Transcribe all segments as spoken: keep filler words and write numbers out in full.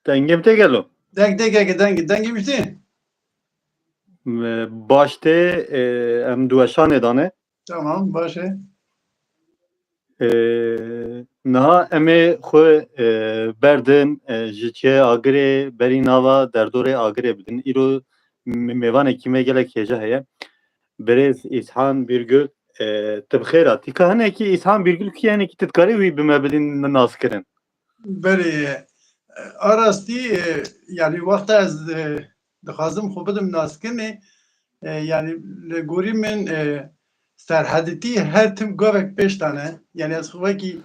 Dengê min tê gelo? Deng tê keke dengê, dengê min tê. Me baş tê, e, em di weşanê dane. Tamam, baş e. E, niha em ê xwe, e, berdin, e, ji çiyê agirê berî nava derdorê agirê bidin. Îro me-, mêvanekî me gelek hêja heye. Birêz Îshan Bîrgul, e, tu bi xêr hatî. Ka hinekî Îshan Bîrgul kî, hinekî tu dikarî wî bi me bidin naskirin? Belê, a rastî, e, yanî wexta ez, e, dixwazim xwe bidim naskirinê, e, yanî li gorî min, e, serhedîtî her tim gavek pêş dane. Yanî ez xwe wekî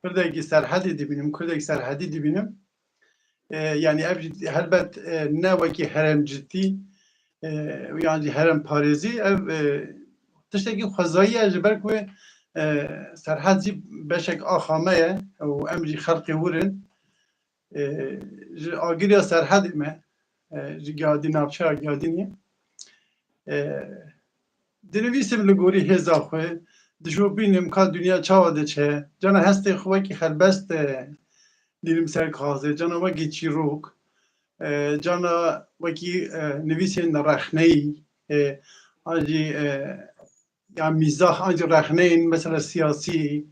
Kurdekî serhedî dibînim, Kurdekî serhedî dibînim. E, yanî ev jî helbet, e, ne wekî herêmcitî, e, yan jî herêmparêzî, ev, e, tiştekî xwezayî ye, ji ber ku, e, Serhed jî beşek axa me ye û em jî xelkê wir in. E, ji agiriya Serhedê me, e, ji Giyadî, navçeya Giyadînê. E, dinivîsim li gorî hêza xwe, dişopînim ka dinya çawa diçe, cana hestê xwe wekî helbest, e, dînim ser kaxizê, cana wekî çîrok, e, cana wekî, e, nivîsên rexneyî, e, an jî, e, ya mîzah, an jî rexneyên mesela siyasî,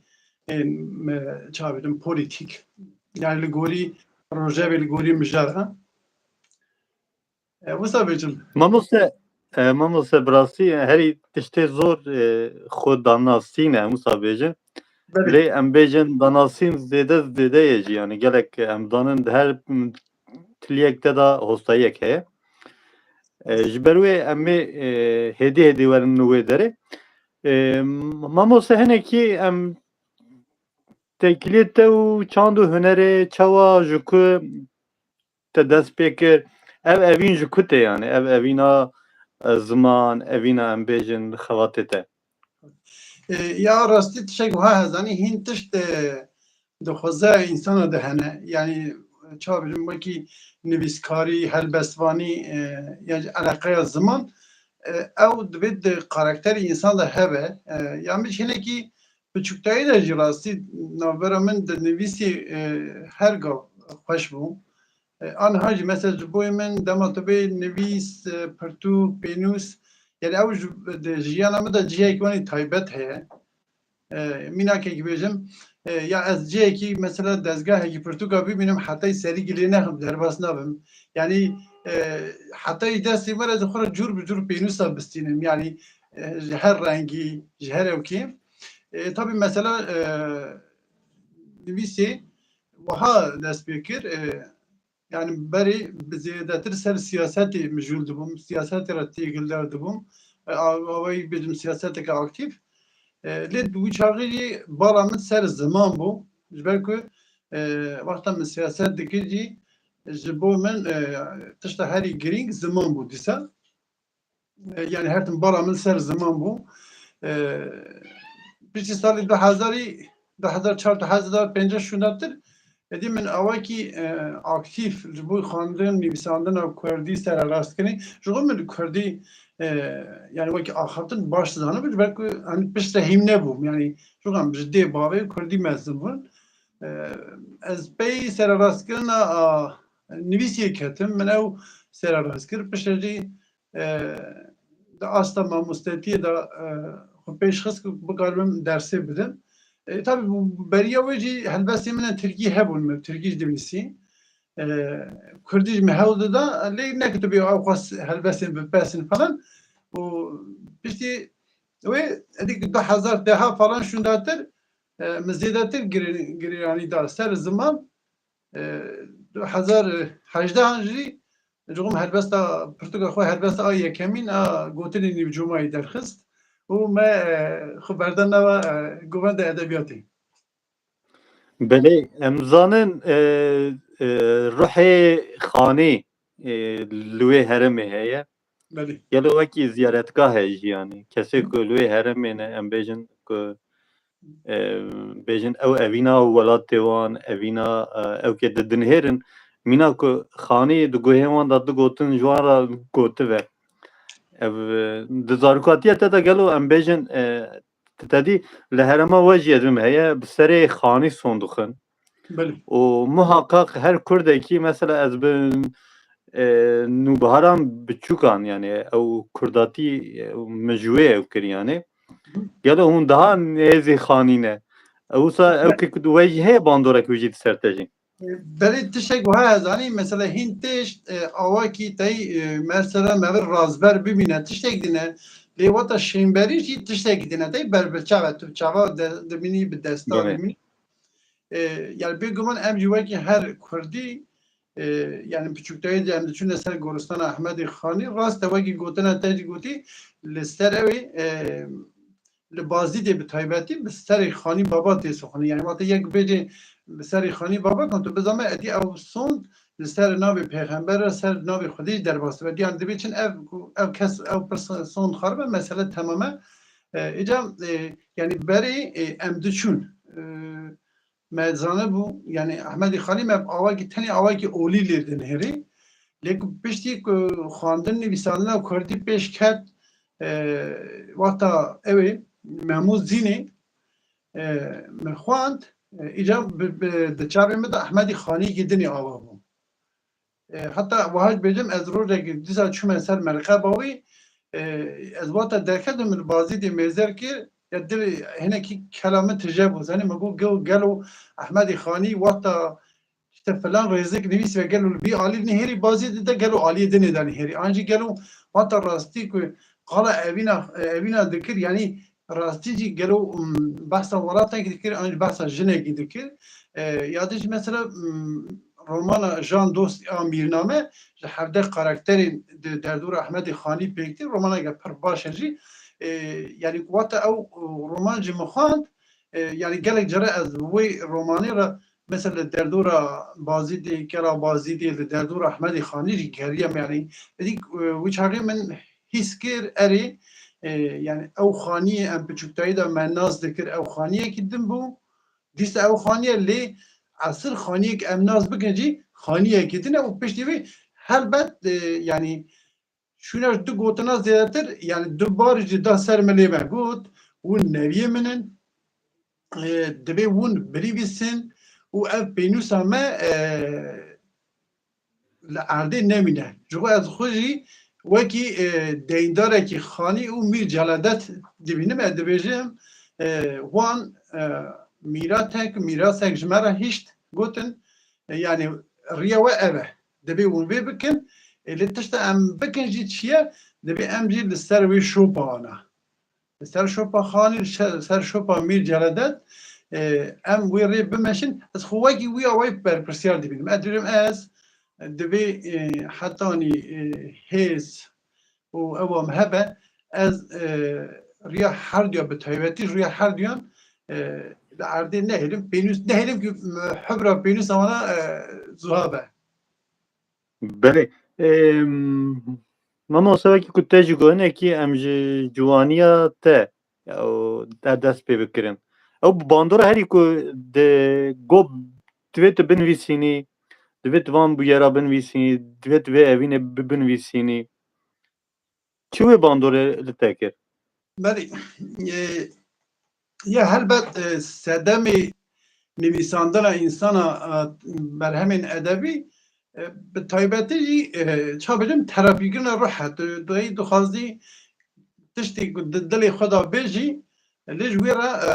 ên, e, çawa bêjim, polîtîk. Yani li gorî rojevê, li gorî mijara. E, wisa bêjim. Mamoste, e, mamoste, bi rastî, e, herî tiştê zor, e, xwe danasîn e, wisa bêjim. Belê. Lê em bêjin danasîn zêde zêde ye jî, yani gelek em zanin di her, m, tiliyek te de hostayiyek heye. E, ji ber wê em ê, e, hêdî hêdî werin wê derê. E, mamoste, hinekî em têkiliyê te û çand û hunerê çawa ji ku te dest pê kir? Ev evîn ji ku tê yani? Ev evîna, e, ziman, evîna em bêjin xebatê te? E, ya rastî tiştek wiha hezanî hîn tişt, e, di xwezaya însana de hene. Yani çawa bêjim wekî nivîskarî, helbestvanî, e, ya jî eleqeya ziman, e, ew divê di karakterê însan de hebe. E, ya min jî hinekî biçûktayî de jî rastî navbera min di nivîsî, e, her gav xweş bû. E, aniha jî mesela ji bo min dema tu bê nivîs, e, pirtûk, pênûs, yani ew ji, di jiyana min de cihek wanî taybet heye. E, mînakekî bêjim, e, ya ez cihekî mesela dezgahekî pirtûka bibînim, hetayî serî gilê nexim, derbas nabim. Yani, e, hetayî destê min re ji xwe re cûr bi cûr pênûsa bistînim. Yani, e, ji her rengî, ji her ewkê. E, tabii mesela, e, nivîsê wiha dest pê kir, e, yani berê bi zêdetir ser siyasetê mijûl dibûm, siyasetê re têkildar dibûm. E, a-, awayî bêjim siyaseteke aktîf. E, lê di wî çaxê jî bala min ser ziman bû. Ji ber ku, e, wexta min siyaset dikir jî ji bo min, e, tişta herî girîng ziman bû dîsa. E, yani her tim bala min ser ziman bû. E, piştî salê du hezarî, du hezar çar, du hezar pênc şûndatir, êdî min awakî, e, aktîf ji bo xwendin, nivîsandina kurdî, sererastkirinê. Ji xwe min kurdî, e, yani wekî axaftin baş dizanim, ji ber ku, hani, piştre hîm nebûm. Yani ji xwe em ji dê bavê kurdî mezin bûn. E, ez pey sererastkirina, a, nivîsiyê ketim, min ew sererast kir. Piştre jî, e, di asta mamostetiyê de, e, xwe pêş xist ku bikaribim dersê bidim. E, tabii bu beriya wê jî helbestê min ên tirkî hebûn, min tirkî jî dinivîsî. E, kurdî jî min hewl dida, lê neketibî ew xwest helbestên bipesin falan. Û piştî wê, êdî du hezar deha falan şûndatir, e, min zêdetir girê-, girêranî da ser ziman. E, du hezar hejdeh jî ji xwe helbesta pirtûka xwe, helbesta a yekemîn a gotinên Nîvcomayî derxist û me, e, xwe berda nava, e, govenda edebiyatê. Belê, em zanin, e, e, ruhê xanî, e, li wê herêmê heye. Belê. Gelo wekî ziyaretgah e jî, yanî kesê ku li wê herêmê ne, em bêjin ku, e, bêjin ew evîna welatê wan, evîna, e, ew ke di dinihêrin, mîna ku xanî di guhê wan de digotin, ji wan re gotive. Ev, e, di zarokatiya te de gelo em bêjin, e, te dî li herêma we jî ez bim heye, bi serê xanî son dixin. Belê. û muhakkak her Kurdekî, mesela ez bi e, nûbiharan biçûkan, yani ew Kurdatî, e, min ji wê ew kir, yani. Gelo hûn daha nêzî xanî ne? Ew wisa ew ke ku wê jî heye bandorek wê jî di ser te jî. Belê tiştek wiha ez zanî, mesela hîn tişt, e, awakî tey, e, mesela me vir razber bibîne tiştek dine, lê wata şênberî jî tiştek dine, tey ber bi çav e, tu çava de, dimînî bi desta Belê. dimînî. E, yani bêguman em jî wekî her Kurdî, e, yani piçûktayê de em diçûne ser goristana Ehmedê Xanî, rast e wekî gotina te jî gotî, li ser ew ê, e, li Bazîdê bi taybetî bi serê Xanî Baba tê soxinî. Yani wate yek bêjê bi serê Xanî Baba kan tu bizame edî ew sond li ser navê pêxember re, ser navê Xwedê jî derbas dibe. Yani dibê çin ev, ev kes, ew pirs sond xaribe, mesele temam e. E, îca, e, yani berê, e, em diçûn. E, me zanibû, yani Ehmedê Xanî me awakî, tenê awakî olî lê dinihêrî. Lê ku piştî ku xwendin nivîsandina kurdî pêş ket, e, wexta ew ê Memû Zînê, e, min xwend, e, îca bi, bi, di çavê min de Ehmedê Xanî yekî dinê ava bû. E, heta wiha jî bêjim, ez rojekê dîsa çûme ser merqeba wî, e, ez wata derketim, li Bazîdê mêzer kir, ya dilê hinekî kela min tije bû. Zanî, min got, gel-, gelo Ehmedê Xanî wata işte filan rêzik nivîs ve gelo li vî alî nihêrî Bazîdê de, gelo aliyê dinê de nihêrî. An jî gelo wata rastî ku qala evîna, evîna dikir, yanî rastî jî gelo, um, behsa welatekî dikir, an jî behsa jinekî dikir. E, ya din jî mesela, um, romana Jan Dost a Mîrname ji hevdeh karakterên di derdora Ehmedê Xanî pêk tê, romaneke pir baş e jî. E, yanî wata ew, e, roman jî min xwend, e, yanî gelek care ez wê romanê re mesela li derdora Bazîdê, kela Bazîdê, li derdora Ehmedê Xanî jî geriyam, yanî. Êdî, e, wî çaxê min hîs kir, erê, e, yani ew xaniyê em piçûktayî de me nas dikir, ew xaniyekî din bû. Dîsa ew xaniye lê esil xaniyek em nas bikin jî xaniyekî din e û piştî wî helbet, e, yani şûna ji du gotina zêdetir, yani du bar jî da ser min lê me got, hûn neviyê min in, e, divê hûn binivîsin û ev pênûsa me, e, li erdê nemîne. Ji xwe ez xwe jî wekî, e, deyndarekî Xanî û Mîr Celadet dibînim. Ez dibêjim, e, wan, e, mîratek, mîrasek ji me re hişt gotin, e, yani riya we ev e. Divê hûn vê bikin. E, lê tişta em bikin jî çi ye? Divê em jî li ser wê şopa ana. Ser şopa Xanî, şe-, ser şopa Mîr Celadet, e, em wê rê bimeşin. Ez xwe wekî wî awayî berpirsyar dibînim. Ez dibêjim ez divê, e, hetanî, e, hêz û ew am hebe, ez, e, riya herduya bi taybetî, riya herduyan, e, li erdê nehêlim, pênûs, nehêlim ku, e, hubra pênûsa wana, e, zuha be. Belê. Em, mamoste, wekî ku te jî got, hinekî em ji ciwaniya te, ew, te dest pê bikirin. Ew bi bandora herî ku di go divê tu binivîsînî, divê tu van bûyera binivîsînî, divê tu vê evînê bi-, binivîsînî. Çi wê bandorê li te kir? Belê. E, ya helbet, e, sedemê nivîsandina însana, e, berhemên edebî, e, bi taybetî jî, e, ça bilim terapîkirina ruh e. Tu, tu heyî dixwazî tiştê ku di dilê xwe de bêjî, lê ji wê re, e,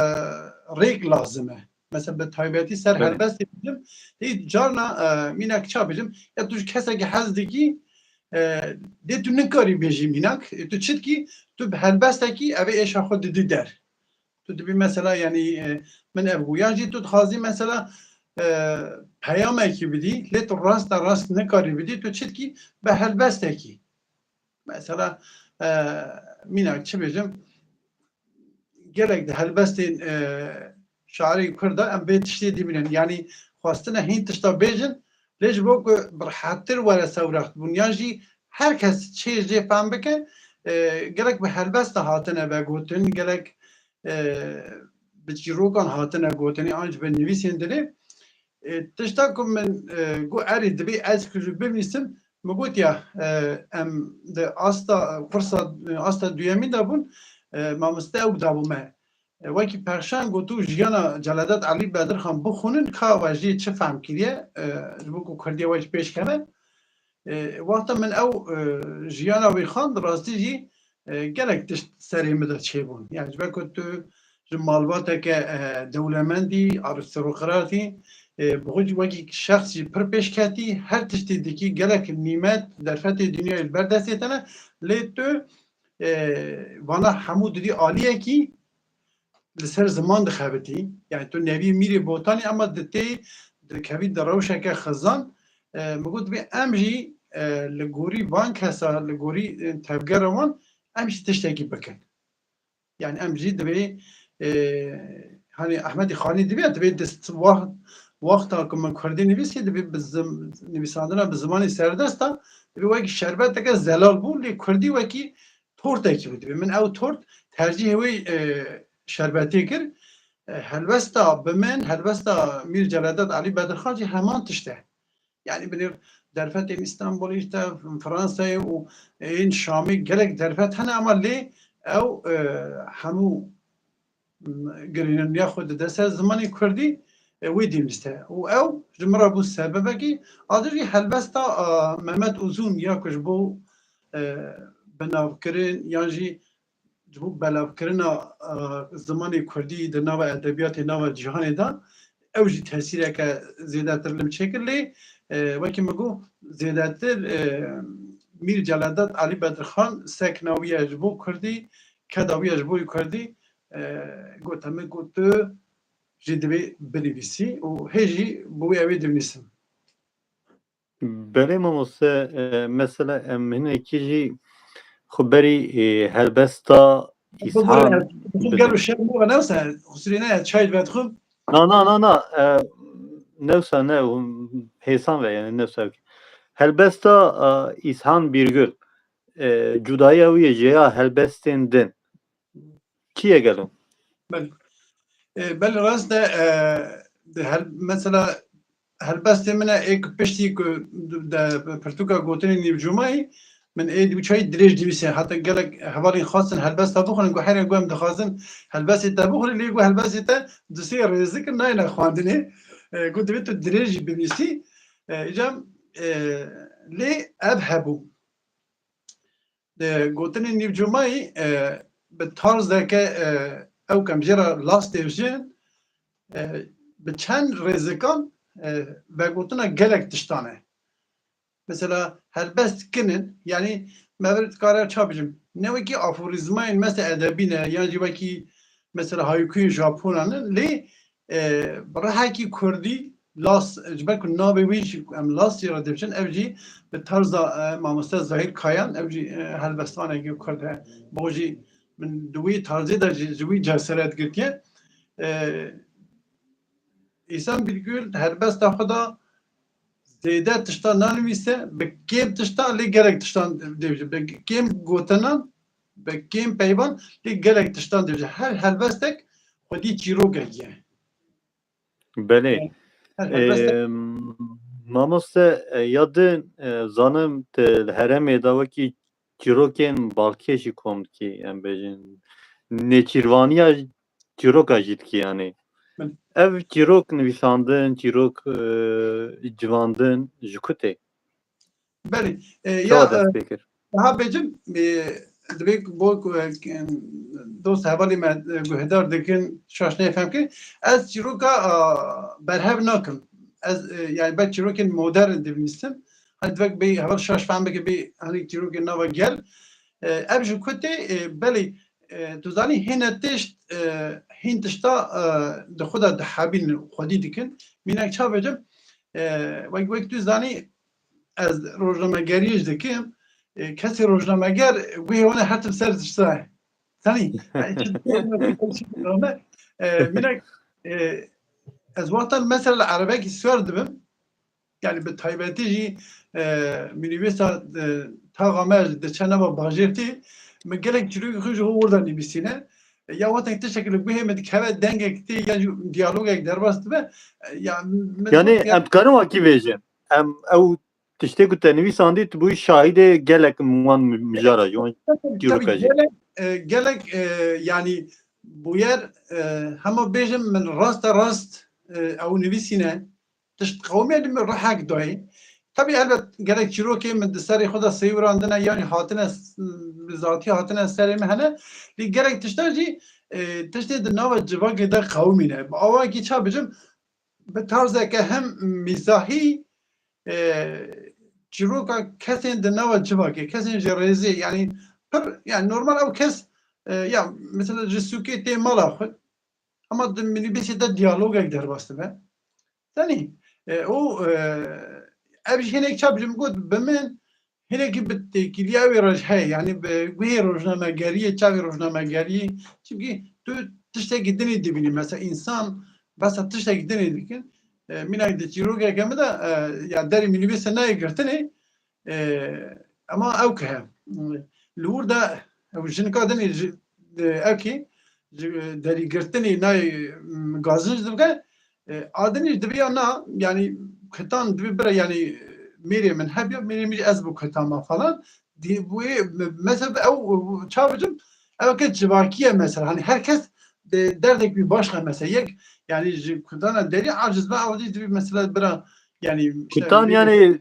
rêk lazim e. Mesela bi taybetî ser Belê. helbestê bidim, hî carna, e, mînak ça bidim, ya tu ji kesekî hez dikî, e, lê tu nikarî bêjî mînak, e, tu çi dikî, tu bi helbestekî ev ê êşa xwe didî der. Tu dibî mesela, yanî, e, min ev bû. Yan jî tu dixwazî mesela, e, peyamekî bidî, lê tu rasta rast nikarî bidî, tu çi dikî, bi helbestekî. Mesela, e, mînak çi bêjim, gelek di helbestên, e, şairên Kurd de em vê tiştê dibînin. Yanî xwestine hîn tişta bêjin, lê ji bo ku bi rehettir were sewrext bûn, yan jî her kes çê jê fem bike, e, gelek bi helbesta hatine vegotin, gelek, e, bi çîrokan hatine gotinê, an jî bi nivîsên dinê. E, tişta ku min, e, got, erê, divê ez ku jî binivîsim, min got, ya, e, em di asta, kursa, asta duyemîn de bûn, e, mamoste ew dabû me. E, wekî Perşan got, û jiyana Celadet Elî Bedirxan bixwînin, ka we jê çi fehm kiriye, e, ji bo ku Kurdiya we jî pêş keve. E, wexta min ew, e, jiyana wî xwend, rastî jî, e, gelek tişt serê min de çêbûn. Yani ji ber ku tu ji malbateke, e, dewlemendî, aristokratî, e, bi xwe jî wekî şexs jî pir pêşketî, her tiştê dikî, gelek nîmet, derfetê dinyayê li ber destê te ne, lê tu, e, vana hemû didî aliyekî li ser ziman dixebitî. Yani tu nevî Mîrê Botanî, ama di tê dikevî di rewşeke xizan. E, min got, divê em jî, e, li gorî van kesa, li gorî, e, tevgera wan, em jî tiştekî bikin. Yani em jî divê, e, hani Ehmedî Xanî divê, divê di st-, wa-, wexta ku min Kurdî nivîsî, divê bi zim-, nivîsandina bi zimanê serdest a, divê wekî şerbeteke zelal bû, lê Kurdî wekî tortekî bû. Divê min ew tort tercîhê wê, e, şerbetê kir. E, helbesta bi min, helbesta Mîr Celadet Elî Bedirxan jî heman tişt e. Yani binêr derfetên Îstanbulê, işte Fransayê û ên Şamê gelek derfet hene, ama lê ew, e, hemû, m, girîniya xwe dide ser zimanê Kurdî, e, wê dînîste. Û ew ji min re bû sebebekî, a din jî helbesta, e, Mehmet Uzun ya ku ji bo, e, binavkirin yan jî ji bo belavkirina, e, zimanê Kurdî di nava edebiyatê nava cîhanê de, ew jî tesîreke zêdetir li min çêkir. Lê, e, wekî min got, zêdetir, e, Mîr Celadet Elî Bedirxan sekna wî ye ji bo Kurdî, keda wî ye ji bo Kurdî, e, gote min, got, tu jî divê binivîsî û hê jî bi wî ew ê dinivîsim. Belê mamoste, e, mesela em hinekî jî xwe berî, e, helbesta Îshan bidin. Gelo şer nava newsa, xusirî ne, çay vedixwim. Na, na, na, na, e, newsa ne, hêsan ve, yani newsa. Helbesta, e, Îshan Bîrgul, e, cudayiya wî yê ji ya helbestên din. Çi ye gelo? Belê. E, belê rast e, e, di hel-, mesela helbestê min e, ê ku piştî ku de pirtûka gotinên nîvcumayî, min ê di çayî dirêj nivîse. Heta gelek hevalên xwestin helbesta bixwin, got, herê, got, em dixwazin helbestê te bixwin, lê got, helbestê te du sê rêzik in, nayêne xwendinê. E, got, divê tu dirêj jî binivîsî. E, îca, e, lê ev hebû. Di gotinên nîvcumayî, e, bi tarzeke, e, ew kem jê re las dêvjin, e, bi çend rêzikan, e, vegotina gelek tiştan e. Mesela helbest kin in, yanî me vir dikare ça bijim, ne wekî aforîzmayên mesela edebî ne, yan jî wekî mesela haykuyên Japonan in, lê e, bi rihekî kurdî las, ji ber ku navê wî jî em las jê re dibêjin, ev jî bi tarza, e, mamoste Zahîr Kayan, ew jî, e, helbestvanekî kurd e. Bo jî min di wî tarzê de jî ji wî cesaret girtiye. E, Îhsan Bîrgul helbesta xwe de zêde tiştan nanivîse, bi kêm tiştan lê gelek tiştan dibêje. Bi kêm gotinan, bi kêm peyvan lê gelek tiştan dibêje. Her helbestek xwedî çîrokek ye. Belê. Her helbestek Em, mamoste, e, ya din, e, zanim te li herêmê de wekî çîrokên balkêşî kom dikî, em bêjin. Nêçîrvaniya çîroka jî dikî, yanî. Min ev çîrok nivîsandin, çîrok, e, civandin ji ku tê? Belê. E, ya, çawa dest e, pê kir? Daha bêjim, e, divê ku bo ku, e, dost hevalê me, e, guhdar dikin, şaş nefem ki, ez çîroka, a, berhev nakim. Ez, e, yani ber çîrokên modern divnîsim. Hani divek bê heval şaş fehm bike bê, hani çîrokên nava gel. E, ev ji ku tê, e, belê, e, tu zanî hêne tişt, e, hîn tişta, e, di xwe de dihebîn xwedî dikin. Mînak ça bêjim, e, wek, wek tu zanî, ez rojnamegeriyê jî dikim. E, kesê rojnameger guhê wan e her tim ser tişta ye. Tanî? Yani, çi rojname-, e, mînak, e, ez wextan mesela li erebekî siwar dibim, yani bi taybetî jî, e, minîbêsa, e, taxa me jî diçe nava bajêr tê, min gelek çîrokê xwe ji xwe wir de nivîsîne. E, ya wextek tiştek li guhê min dikeve, dengek tê, ya jî diyalogek derbas dibe, e, ya min Yani zor em dikarin wakî vêjin. Em ew tiştê ku te nivîsandî, tu bûyî şahidê gelek wan mi-, mijara jî, wan Tabii, çîroka tabii, jî. Gelek, e, gelek, e, yani bûyer, e, hema bêjim min raste rast, e, ew nivîsîne, tişt qewimiye li min rihek dayê. Tabî elbet gelek çîrokê min di serê xwe de seyûrandine, yanî hatine s-, bi zatî hatine serê min hene. Lê gelek tiştan jî, e, tiştê di nava civakê de qewimîne. Bi awakî ça bicim, bi tarzeke hem mîzahî, e, çîroka kesên di nava civakê, kesên ji rêzê, yanî pir, yanî normal ew kes, e, ya mesela ji sûkê tê mala xwe, ama di minîbêsê de diyalogek derbas dibe. Tenî, e, û, e, ev jî hinek ça bicim got, bi min hinekî bi têkiliya wê re jî heye, yanî bi guhê rojnamegeriyê, çavê rojnamegeriyê, çimkî tu tiştekî dinê dibînî, mesela însan behsa tiştekî dinê dikin, e, mînak di çîrokeke min de, e, ya derî minîbêsê nayê girtinê, e, ema ew ke he. Li wir de ew jinika dinê ji, e, ew kî, ji, e, derî girtinê nayê, m, gazinc dibike, e, a dinê jî dibe ya na, yanî kutan dibe bira, yanî mêrê min hebiya, mêrê min jî ez bi kutan ma falan. Di-, bu ê, me-, mesela ew, ew, ça bicim, ew ke civakî ye mesela. Hani her kes de derdek wî başka mesela. Yek, yanî ji kutana derî aciz be, ew dî dibe mesela bira, yanî işte Kutan mêrê yanî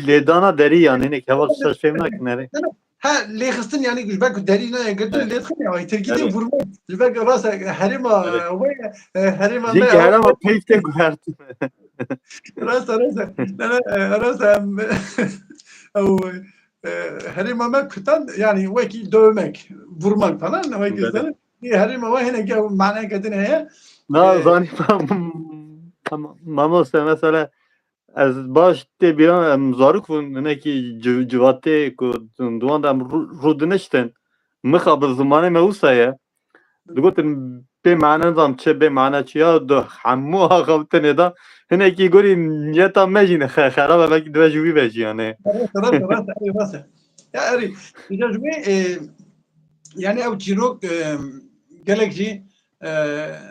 lêdana derî yanî, hinek heval tişta fêm nakin, erê. Ha, lêxistin yanî ji ber ku derî nayê girtin, Evet. lêxistin ya, Tirkî de Evet. vurmak. Ji ber ku rasa herêma, Evet. e, wê, e, herêma Jin me ki ew herema peyv tê guhertin. Rasa, rasa. Ne, ne, e, rasa em, ew, e, herêma me kutan, yanî wekî dövmek, vurmak falan, wekî Belê. Sen, bir herêma we hinek ew maneke din heye. Na, E, zanî mam-, mam-, mamoste, mesela, ez baş tê bîran, em zarok bûn, hinekî ci-, civatê ku di wan de em rû-, rûdiniştin, mixa bi zimanê me wisa ye. Digotin, bê mane nizam çi, bê mane çi ya, di hemû axaftinê de hinekî gorî niyeta me jî ne xe-, xerab e, belkî divê ji wî ve jî, yanî. Rast, rast, rast, rast, rast. Ya erî, îca ji wê, e, yanî ew çîrok, e, gelek jî, e,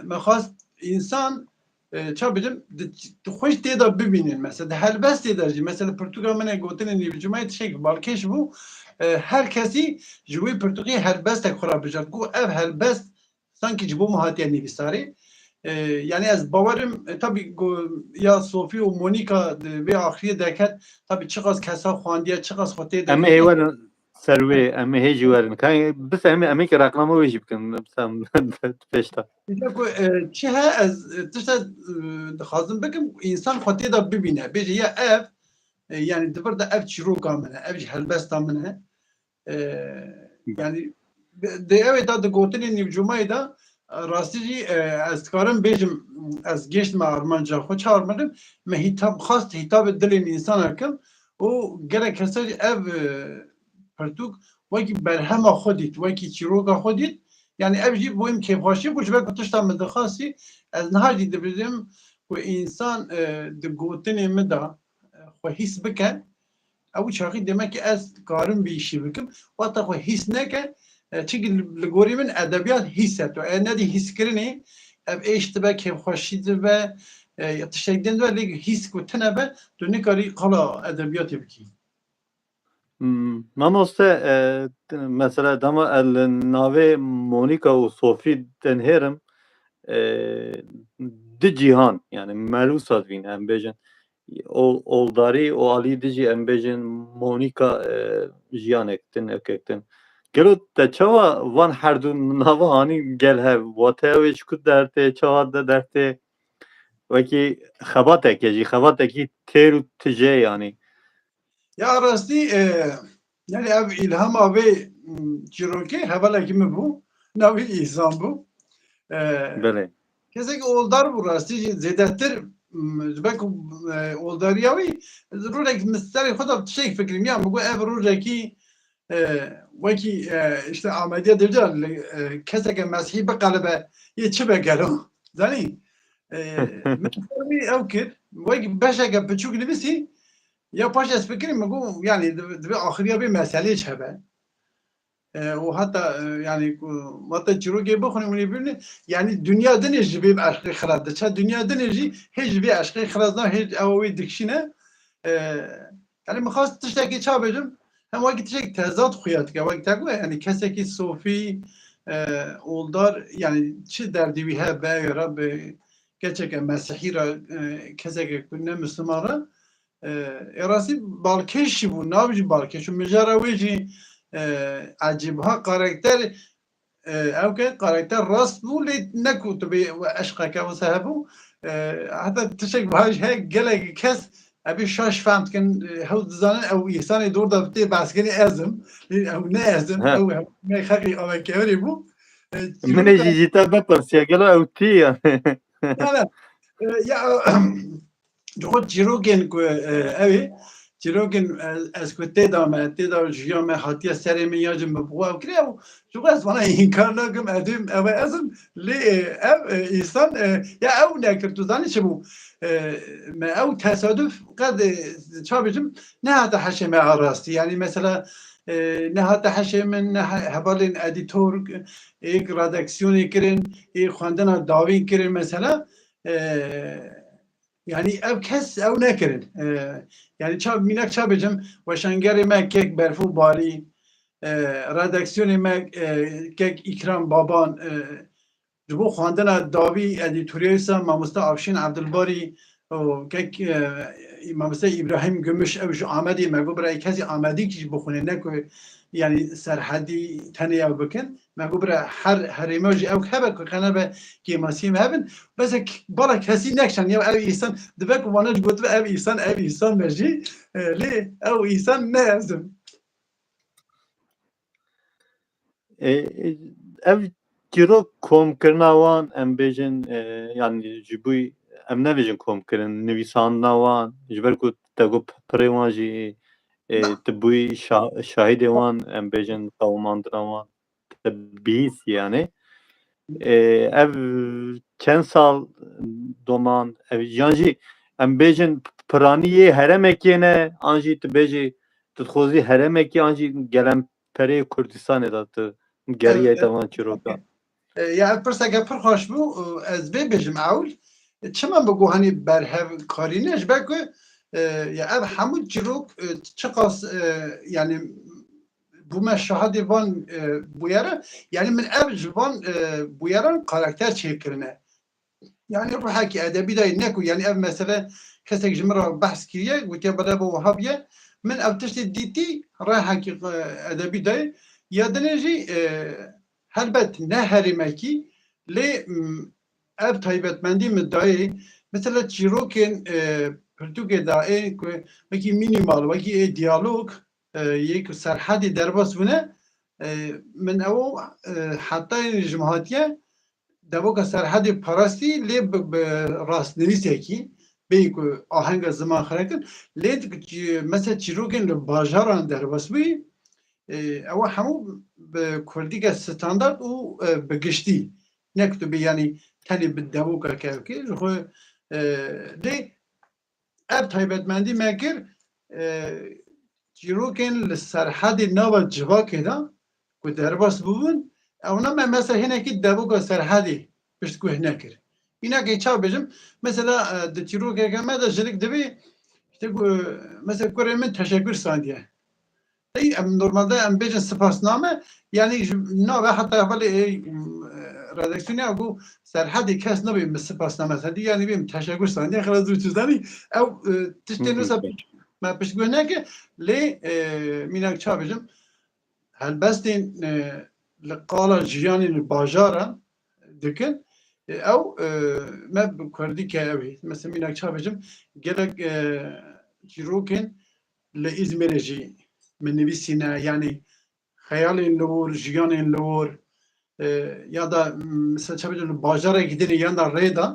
me xwest însan, e, ça bidim, di, di xwe jî tê de bibînin. Mesela di helbestê de jî, mesela pirtûka min e gotinê nîvcûmayê tiştek balkêş bû. E, her kesî ji wê pirtûkê helbestek xwe re bijart. Ku ev helbest sankî ji bo min hatiye nivîsarê. E, yanî ez bawerim, e, tabî ku ya Sofî û Monika di vê axiriyê derket, tabî çiqas kesa xwendiye, çiqas xwe tê de Em ê bîne. Hêwerin ser wê, em ê hê jî werin. Kay, bis em ê, em ê ki reklama wê jî bikin, bis em pêş de. Îca ku, e, çi he, ez, e, tişta, e, dixwazim bikim, însan xwe tê de bibîne. Bêje ya ev, e, yanî di vir de ev çîroka min e, ev jî helbesta min e. E, Be- yanî, de, de ew ê da di gotinê nîvcûmayê de, e, rastî jî, e, ez dikarim bêjim, ez gêştime armanca xwe, çi armancim, me hîtab xwest, hîtabê dilên însana kim û gelek kesa jî ev, e, pirtûk wekî berhema xwe dît, wekî çîroka xwe dît. Yanî ev jî bo min kêfxweşî bû, ji ber ku tişta min dixwastî, ez niha jî dibêjim ku însan, e, di gotinê min de, e, xwe hîs bike, ew çaxî demek ki ez karim vî îşî bikim. Wexta xwe hîs neke, e, çimkî li, li gorî min edebiyat hîs e. Tu ew nedî hîskirinê, ev êş dibe, kêfxweşî dibe, e, ya tiştek din dibe, lê hîs ku tune be, tu nikarî qala edebiyatê bikî. Hmm, mamoste, e, t-, mesela dema ez li navê Monika û Sofî dinhêrim, e, di cîhan, yani me wisa dibîne, em bêjin, ol-, oldarî û alî dijî em bêjin Monika, e, jiyanek din, ewkek din. Gelo te çawa van her du nava anî gel hev? Wate ew ê ji ku dertê, çawa de dertê? Wekî xebateke jî, xebatekî têr û tije yanî. Ya rastî, e, yani ev îlhama vê, m, çîrokê hevalekî min bû. Navî Îhsan bû. E, Belê. Kesek oldar bû rastî jî zêdetir, m, ji ber ku, e, oldariya wî, rojek min serê xwe de tiştek fikirîm. Ya min got ev rojekî, e, wekî, e, işte Amediya dibêje, e, keseke mesihî biqelibe, yê çi be gelo? Zanî? E, min ser wî ew kir, wekî beşeke piçûk nivîsî, ya paş ez fikirîm, min got, yani, dibe, dibe axiriya vê meselê çi hebe. E, û heta, e, yani, ku, heta çîrokê bixwînin, hûn ê bibînin, yani, dinya dinê ji vê eşqê xilas diçe, dinya dinê jî hê ji vê eşqê xilas nabin, hê ew wê dikişîne. E, yani, min xwest tiştekî ça bêjim, hem wekî tiştek tezat xuya dike, wek te got, yani, kesekî Sofî, e, oldar, yani çi derdî wî hebe, ya Rabbi, keçeke mesihî re, e, keseke ku ne Müslüman re, e, e, rastî balkêş jî bû, nabijî balkêş û mijara wê jî, e, ecîb ha karakter, e, ew ke karakter rast bû, lê ne ku tu bê we eşqeke wisa hebû. E, heta tiştek baş he, gelek kes ebî şaş fehm dikin, e, hew dizanin ew însanê dor de tê behskirinê ez im. Lê ew ne ez im, He. ew me xeqî awekeverê bû. E, Min ê çîroka jî ji te bipirsiya, gelo ew tî ye? Nane. E, ya, Ji xwe çîrokên ku, e, ew ê, çîrokên, e, ez ku tê de me, tê de jiya me hatiye serê min ya jî min bi xwe ew kiriye û ji xwe ez vana înkar nakim, ez dibêm ew e ez im, lê, e, ev, e, însan, e, ya ew nekir, tu zanî çi bû? E, me ew tesaduf qet, e, ça bêjim, nehate heşê me a rastî. Yanî mesela, e, nehate heşê min, ne he-, hevalên edîtor, êk redaksiyonê kirin, ê xwendina dawî kirin mesela, e, Yanî ev kes ew nekirin. E, yanî ça, mînak ça bêjim, weşangerê me kek Berfo Balî, e, redaksiyonê me, e, kek Îkram Baban, e, ji bo xwendina dawî edîtoriyaysa mamoste Avşîn Abdulbarî û kek, e, mamoste Îbrahîm Gümüş, ew ji Amedê me got bira kesî Amedî kî jî bixwîne, ne ku yanî Serhedî tenê ew bikin. Me got bira her herêma jî ew hebe ku qenebe kêmasiyê me hebin. Bes ek bala kesî nekşan ya ev însan dibe ku vana ji gotibe ev însan, ev însan be jî, e, lê ew însan ne ez im. E, e, ev çîrok komkirina wan, em bêjin, e, yanî ji bo em nebêjin komkirin, nivîsandina wan, ji ber ku te got pirê wan jî, e, Na. tu bûyî şa-, şahidê wan, em bêjin qewimandina wan, te bihîstî yanî. E, ev çend sal doman, ev yan jî em bêjin piranî yê herêmekê ne, an jî tu bêjî tu dixwazî herêmekî an jî gelemperê Kurdistanê de tu geriyayî te van çîrokan? E, ya ev pirseke pir xweş bû. E, ez vê bêjim ewl. Çima bi gohanî berhev karîne? Ji ber ku, e, ya ev hemû çîrok, e, çiqas, e, yanî bûme şahidê van, e, bûyere. Yanî min ev ji van, e, bûyeran karakter çêkirine. Yanî ruhekî edebî dayê ne ku, yanî ev mesele kesek ji min re behs kiriye, gotiye bele bo wiha biye. Min ev tiştê dîtî, rehekî, e, edebî dayê. Ya dinê jî, e, helbet ne herêmekî, lê, m, ev taybetmendî min dayê. Mesela çîrokên, e, pirtûkê de ê ku wekî mînîmal, wekî ê diyalog, e, yê ku Serhedê derbas bûne, e, min ew, e, heta ji min hatiye devoka Serhedê parastî, lê bi, bi rastnivîsekî, bêyî ku ahenga ziman xira kir, lê di, çi, mesela çîrokên li bajaran derbas bûyî, e, ew hemû bi kurdîke standard û, e, bi giştî, ne ku tu bê, yanî tenê bi devoka kevkê, ji xwe, e, lê ev taybetmendî me kir, e, çîrokên li Serhedê nava civakê de ku derbas bûbûn, ewna me mesela hinekî devoka Serhedê piştguh nekir. Mînakê ça bêjim, mesela, e, di çîrokeke me de jinik dibê, işte, ku, mesela kurê min teşekkür sandiye. Ey, em normalde em bêjin spasname, yanî ji nave heta hevalê, ê, e, redaksiyonê ya ku Serhedê kes nabê min spasname sendî, yanî bê min teşekkür sandiye, xelas dû çi zanî, ew, e, tiştê Hı hı. nusa me piştguh neke, lê, e, mînak ça bêjim, helbestên, e, li qala jiyanê li bajaran dikin, e, ew, e, me bi kurdî ke ew ê. Mesela mînak ça bêjim, gelek, e, çîrokên li Îzmîrê jî min nivîsîne, yanî xeyalên li wir, jiyanên li wir, e, ya da, m, mesela ça bêjim li bajarekî dinê yan da rê de,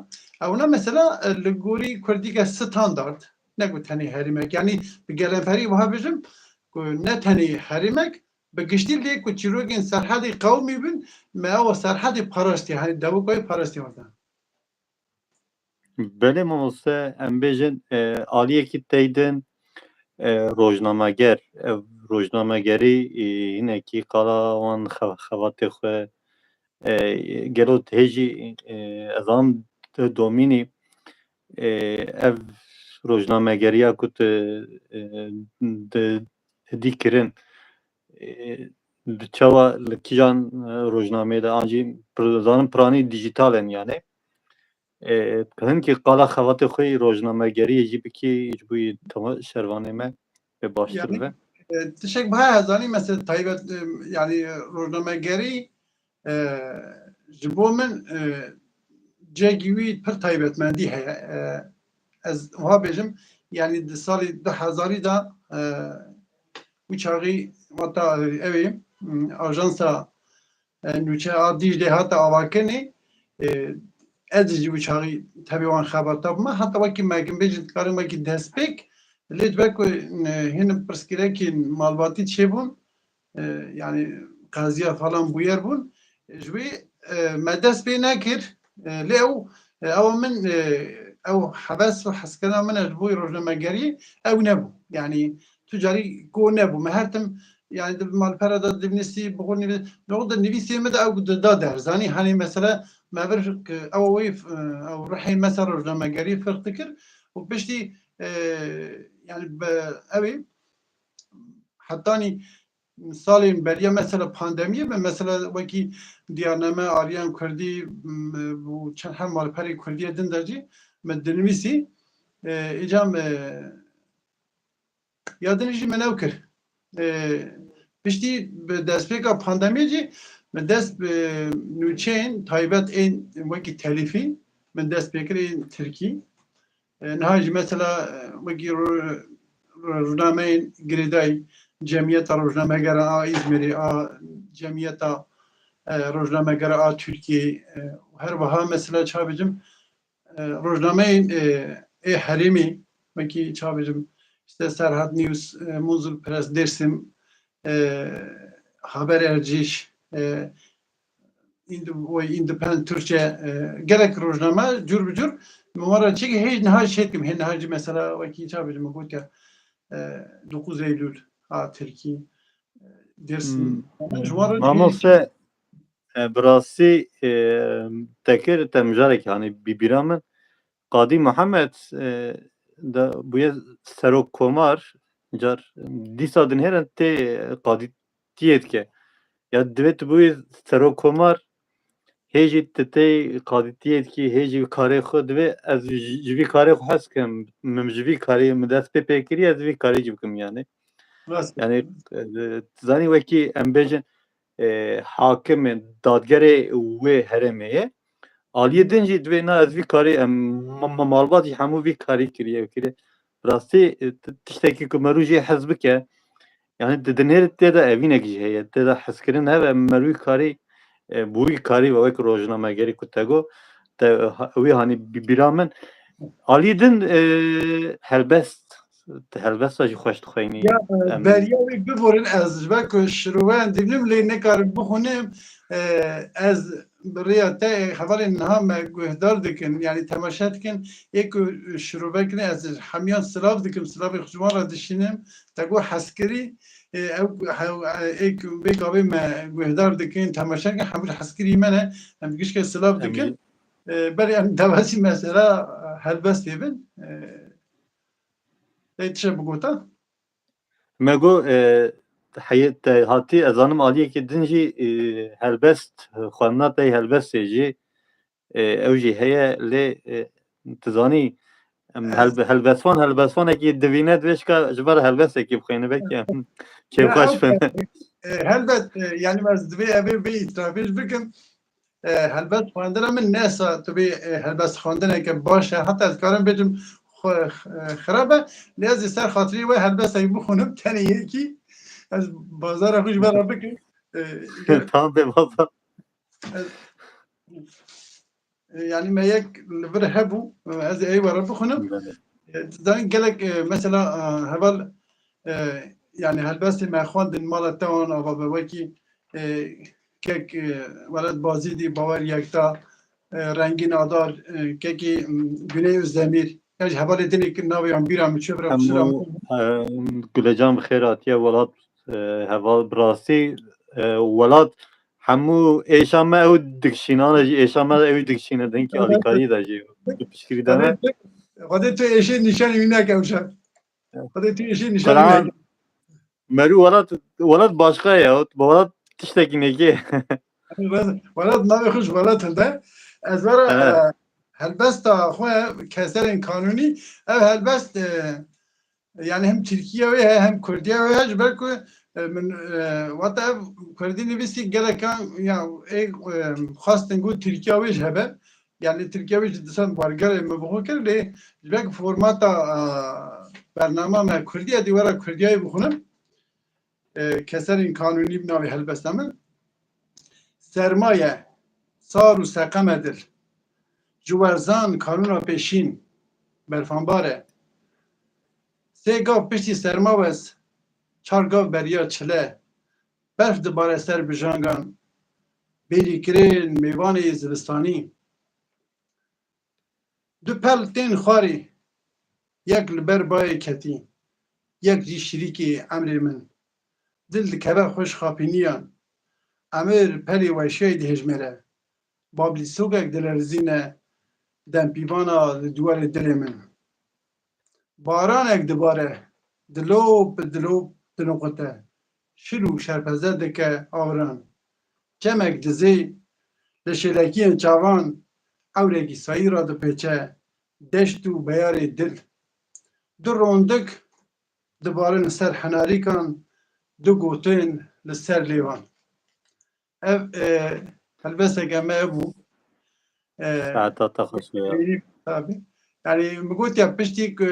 ewna mesela, e, li gorî kurdîke standard, ne ku tenê herêmek, yanî bi gelemperî wiha bêjim ku ne tenê herêmek, bi giştî lê ku çîrokên Serhedê qewimî bin, me ewa Serhedê parastî, hani devokayê parastî orada. Belê mamoste, em bêjin, e, aliyekî teydin, e, rojnameger, ev rojnamegerî, e, hinekî qala wan xe-, xebatê xwe, e, gelo hê jî, e, ez an domînî, e, ev rojnamegeriya ku tu, e, di, hidî kirin, e, Di çawa li kîjan, e, rojnameyê de an jî pir-, zanin piranî dîjîtal in yani. E, hinkî qala xebatê xwe yî rojnamegeriyê jî bikî ji bo yî tema şervanê me pê baştir Yani, be. E, tiştek bi haya zanî mesela taybet, e, yani rojnamegerî, e, ji bo min, e, cegî wî pir taybetmendî heye. E, ez wiha bêjim, yani di salî du hezarî de, e, wî çaxî wata, e, ew ê, m, ajansa, e, nûçe a Dîclê hate avakirinê, e, ez jî wî çaxî tevî wan xebata bûme. Heta wekî me kim bêjin dikarin wekî destpêk, lê dibe ku, e, hîn pirsgirêkên malbatî çêbûn, e, yani qeziya falan bûyer bûn. Ji wî, e, me dest pê nekir, e, lê ew, e, ew min, e, ew heves û heskirina min e ji bo rojnamegeriyê ew nebû. Yani tu carî ku nebû. Me her tim, yani di malpera de divnîsî, bi xwe nivî-, bi xwe de nivîsê min de ew dida der. Zanî, hani mesela me vir, e, ew wî, e, ew ruhê me ser rojnamegeriyê firq dikir û piştî, e, yani bi ew ê hetanî salên beriya mesela pandemiyê me mesela wekî diyarname Aliyan Kurdî, m, û çend her malperê Kurdiyê din de jî me dinivîsî, e, îca me ya din jî me new kir. E, piştî bi destpêka pandemiyê jî me dest bi nûçeyên taybet ên wekî telîfî me dest pê kir ên tirkî. E, niha jî mesela, e, wekî ro-, ro-, rojnameyên girêdayî Cemiyeta Rojnamegera a Îzmîrê, a Cemiyeta, e, Rojnamegera a Tirkiyeyê, e, her wiha mesela ça bêjim, e, rojnameyên, e, ê herêmê, wekî ça bêjim, işte Serhat News, e, Munzur Press Dêrsim, e, Haber Erciş, e, Ind-, wê Independent Türkçe, e, gelek rojname cur bi cur. Min wan re çêkir hêj niha jî çêdikim. Hê niha jî mesela wekî ça bêjim, min gotiya, e, dokuz Eylül a Tirkî, e, Dêrsim. Hmm. Ji wan re Mamoste, e, bi rastî, e, te kir, te mijarek, hani, bi bîra min. Qadî Muhammed, e, da bûye serok komar, car dîsa dinêrin tê qadîtiyê dike. Ya divê tu bûyî serok komar, hê jî tu tê qadîtiyê dikî, hê jî karê xwe divê ez ji, ji vî karê xwe hez kim, min ji vî karê min dest pê pê kiriye, ez vî karê jî bikim yani. Rast. Yani, e, tu zanî wekî em bêjin, e, hakimê, dadgerê wê herêmê ye. Aliyê din jî divê na ez vî karî, em, ma-, ma-, malbat jî hemû vî karî kiriye, kiriye. Rastî, e, t-, tiştekî ku merû jê hez bike, yani di dinêr tê de evînek jî heye, tê de hezkirin hebe, merû karî, e, bûyî karî ve wek rojnamegerî ku te got, te, ha-, wî hanî bi-, bîra min. Aliyê din, e, helbest, helbesta jî xweş dixweyînî. Ya, e, em beriya wî biborin ez ji ber ku şiroveyan dibînim lê nikarim bixwînim. E, ez bi rêya te, e, hevalên niha me guhdar dikin, yani temaşe dikin. Ê ku şirove kirin ez hemiyan silav dikim, silavê xwe ji wan re dişînim. Te got hezkirî, e, ew, ew, e, ê ku vê gavê me guhdar dikin, temaşe dikin, hemû hezkirî me ne. Em gişke silav dikin. E, berê em dewesî mesela, e, helbestê bin. E, Ê tişe bigota? Me got, e, heye te hatî, ez zanim aliyekî din jî, e, helbest, e, xwendina te helbestê jî, e, ew jî heye lê, e, tu zanî, em, Evet. helbe-, helbestvan, helbestvanekî divîne divê şika ji ber helbestekî bixwîne belkî em Ya, kêfxweş ew bin. E, helbet, e, yani ez divê evê vê îtirafê jî bikim. E, helbet xwendina min nesa tu bê, e, helbest xwendineke baş e. Heta ez karim bêjim xwe, e, xirab e. Lê ez ê ser xatirî we helbestek bixwînim, tenê yekî. Ez bazara xwe ji we re bikim. E, Tamam be baba. Ez, e, yani me yek li vir hebû, e, ez ê ey we re bixwînim. Evet. E, zanî gelek, e, mesela, e, heval, e, yani helbestê me xwendin mala te wan ava be wekî, e, kek, e, Welat Bazîdî, Bawer Yekta, e, Rengîn Adar, e, kekî, m, Güney Özdemir. Ya jî hevalê dinê ki navê wan bîra min çû bira Hemû, e, Gulecan bi xêr hatiye welat, e, heval bi rastî, e, welat hemû êşa me ew dikişînane jî êşa me ew dikişîne din ki Evet. alîkarî de jî bi piştgirî de ne. Xwedê tu êşê nîşanî wî neke ew şer. Xwedê tu êşê nîşanî Qur'an, neke. Merû welat, welat başqa ye. Welat tiştekî nêkê. Welat, welat navê xwe ji welat hilde. Ez vera, e, helbesta xwe Keserên Kanûnî, ev helbest, e, yani hem Tirkiye wê heye hem Kurdiye wê heye, ji ber ku, e, min, e, wata ev Kurdî nivîsî gelekan ya ê, e, xwestin ku Tirkiye wê jî hebe. Yani Tirkiye wê jî dîsan bargerê min bi xwe kir, lê ji ber ku formata, e, bernama me Kurdî ye, dê were Kurdiyayê bixwînim. E, Keserên Kanûnî bi navê helbesta min. Sermaye, sar û seqeme dil. Ji werzan kanûna pêşîn, berfanbar e. Sê gav piştî sermawez, çar gav beriya çile. Berf dibare ser bijangan, bêrîkirin mêvanê yê zivistanî. Du pel tên xwarê, yek li ber bayê ketî, yek jî şirîkê emrê min. Dil dikeve xweş xapîniyan, emir pelê weşiyayî dihêjmêre. Bablîsokek dilerizîne, dempîvana li duwarê dilê min. Baranek dibare, dilop bi dilop dinoqite, şil û şerpeze dike awiran. Çemek dizê, li şêlekiyên çavan, ewrekî sayî radipêçe, deşt û beyarê dil. Du rondik dibarin li ser henarîkan, du gotin li ser lêvan. Ev, e, helbesteke me bû. E, Saeta te xweş be. Tabii. Yani, min gotiya piştî ku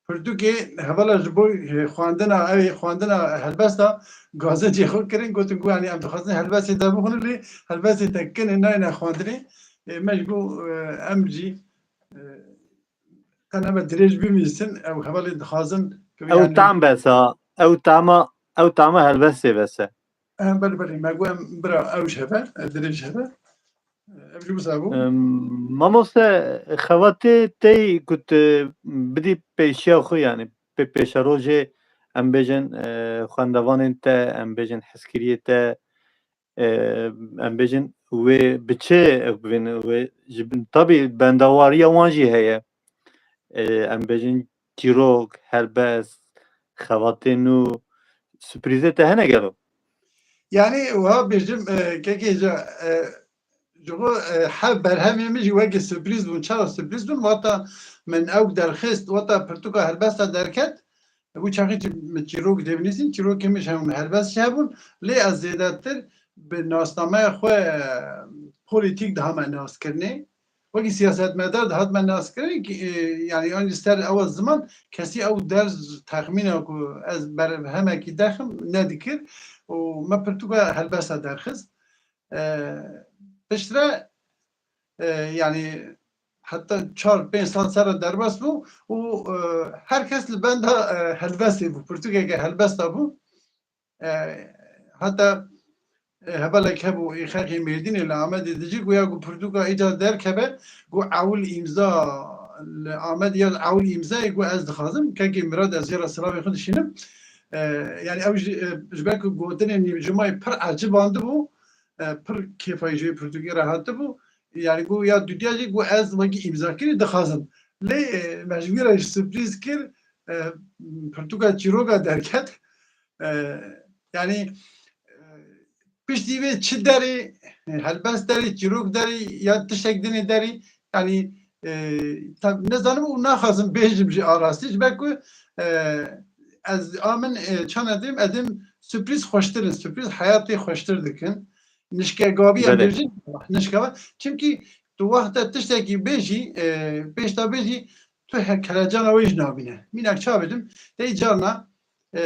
pirtûkê hevala ji bo, e, xwendina, ew ê xwendina helbesta gazetê xwe kirin, gotin ku, yani, em dixwazin helbestê te bixwînin, lê helbestê te kin e, nayne xwendinê. E, me ji bo, e, em jî, e, qe nebe dirêj bimîsin, ew hevalê dixwazin ku, Ew tam besa, ew tama, ew tama helbestê bese. Em, belê, belê, me got em bira ew ji heve, e, dirêj ji heve. E, ev jî wisa bû. Em, mamoste, xebatê tey ku tu bidî pêşiya xwe, yani pê pêşerojê, em bêjin, e, xwendevanên te, em bêjin hezkiriyê te, e, em bêjin wê bi çi ew bibînin, wê ji bin, tabî bendawariya wan jî heye. E, em bêjin çîrok, helbest, xebatên nû, surprîzê te hene gelo? Yani, wiha bêjim, e, kekê ji, e, ji xwe, e, hev berhemê min jî wekî surprîz bûn. Çawa surprîz bûn? Wata min ew derxist, wata pirtûka helbesta derket. Wî çaxî çi-, min çîrok dê binivîsîn, çîrokê min ji hev helbest jî hebûn. Lê ez zêdetir bi nasnameya xwe, e, polîtîk dihame naskirinê. Wekî siyasetmedar dihatime naskirin, ki, e, yani, an jî ser ew ziman, kesî ew derz texmîna ku ez berhemekî derxim nedikir û me pirtûka helbesta derxist. E, piştre, e, yani, heta çar pênc sal ser re derbas bû û, e, her kes li benda, e, helbestê bû, pirtûkeke helbesta bû. E, heta, e, hevalek hebû, ê xelkê Mêrdînê li Amedê dijî, goya ku pirtûka îcar derkeve, ku ewil îmza li Amedê ya ewil îmzayê ku ez dixwazim, kekê Mirad, ez jê re silavê xwe dişînim. E, yani ew ji, e, ji ber ku gotinên nîvcimayê pir ecibandibû, e, pir kêfayî ji wê pirtûkê re hatibû. Yani ku ya dudiya jî ku ez wekî îmzakirî dixwazim. Lê, e, me ji wî re jî surprîz kir, e, pirtûka çîroka derket. E, yani, e, piştî vê çi derê, e, helbest derê, çîrok derê ya tiştek dinê derê, yani, e, tab-, nizanim û naxwazim bêjim jî arastî, ji ber ku, e, ez a min, e, çana dêm, ez dêm surprîz xweştir in, surprîz heyatê xweştir dikin. Nişkegavî em Belê. bêjin, nişkeva. Çimkî tu wexta tiştekî bêjî, e, pêş de bêjî, tu he-, kelecana wê jî nabîne. Mînak ça bidim, tey carna, e,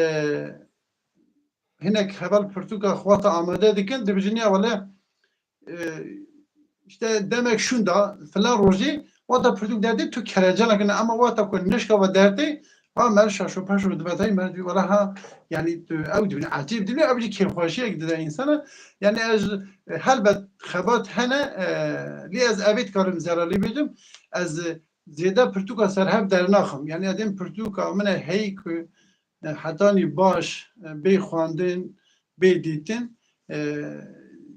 hinek heval pirtûka xwe te amade dikin, dibijin ya wele, e, işte demek şunda filan rojê wata pirtûk derdê tu kerecana kine, ama wata ku nişka ve derdê, ha mer şaşo peşo dibe tay mer dibî wele ha, yani tu ew dibîne, ecêb dibîne, ew jî kêfxweşiyek dide insana. Yani ez, e, helbet xebat hene, e, lê ez evê dikarim zeralî bêjim, ez, e, zêde pirtûka ser hev dernaxim. Yani edên pirtûka min e hey ku, e, hetanî baş, e, bê xwendin, bê dîtin. E,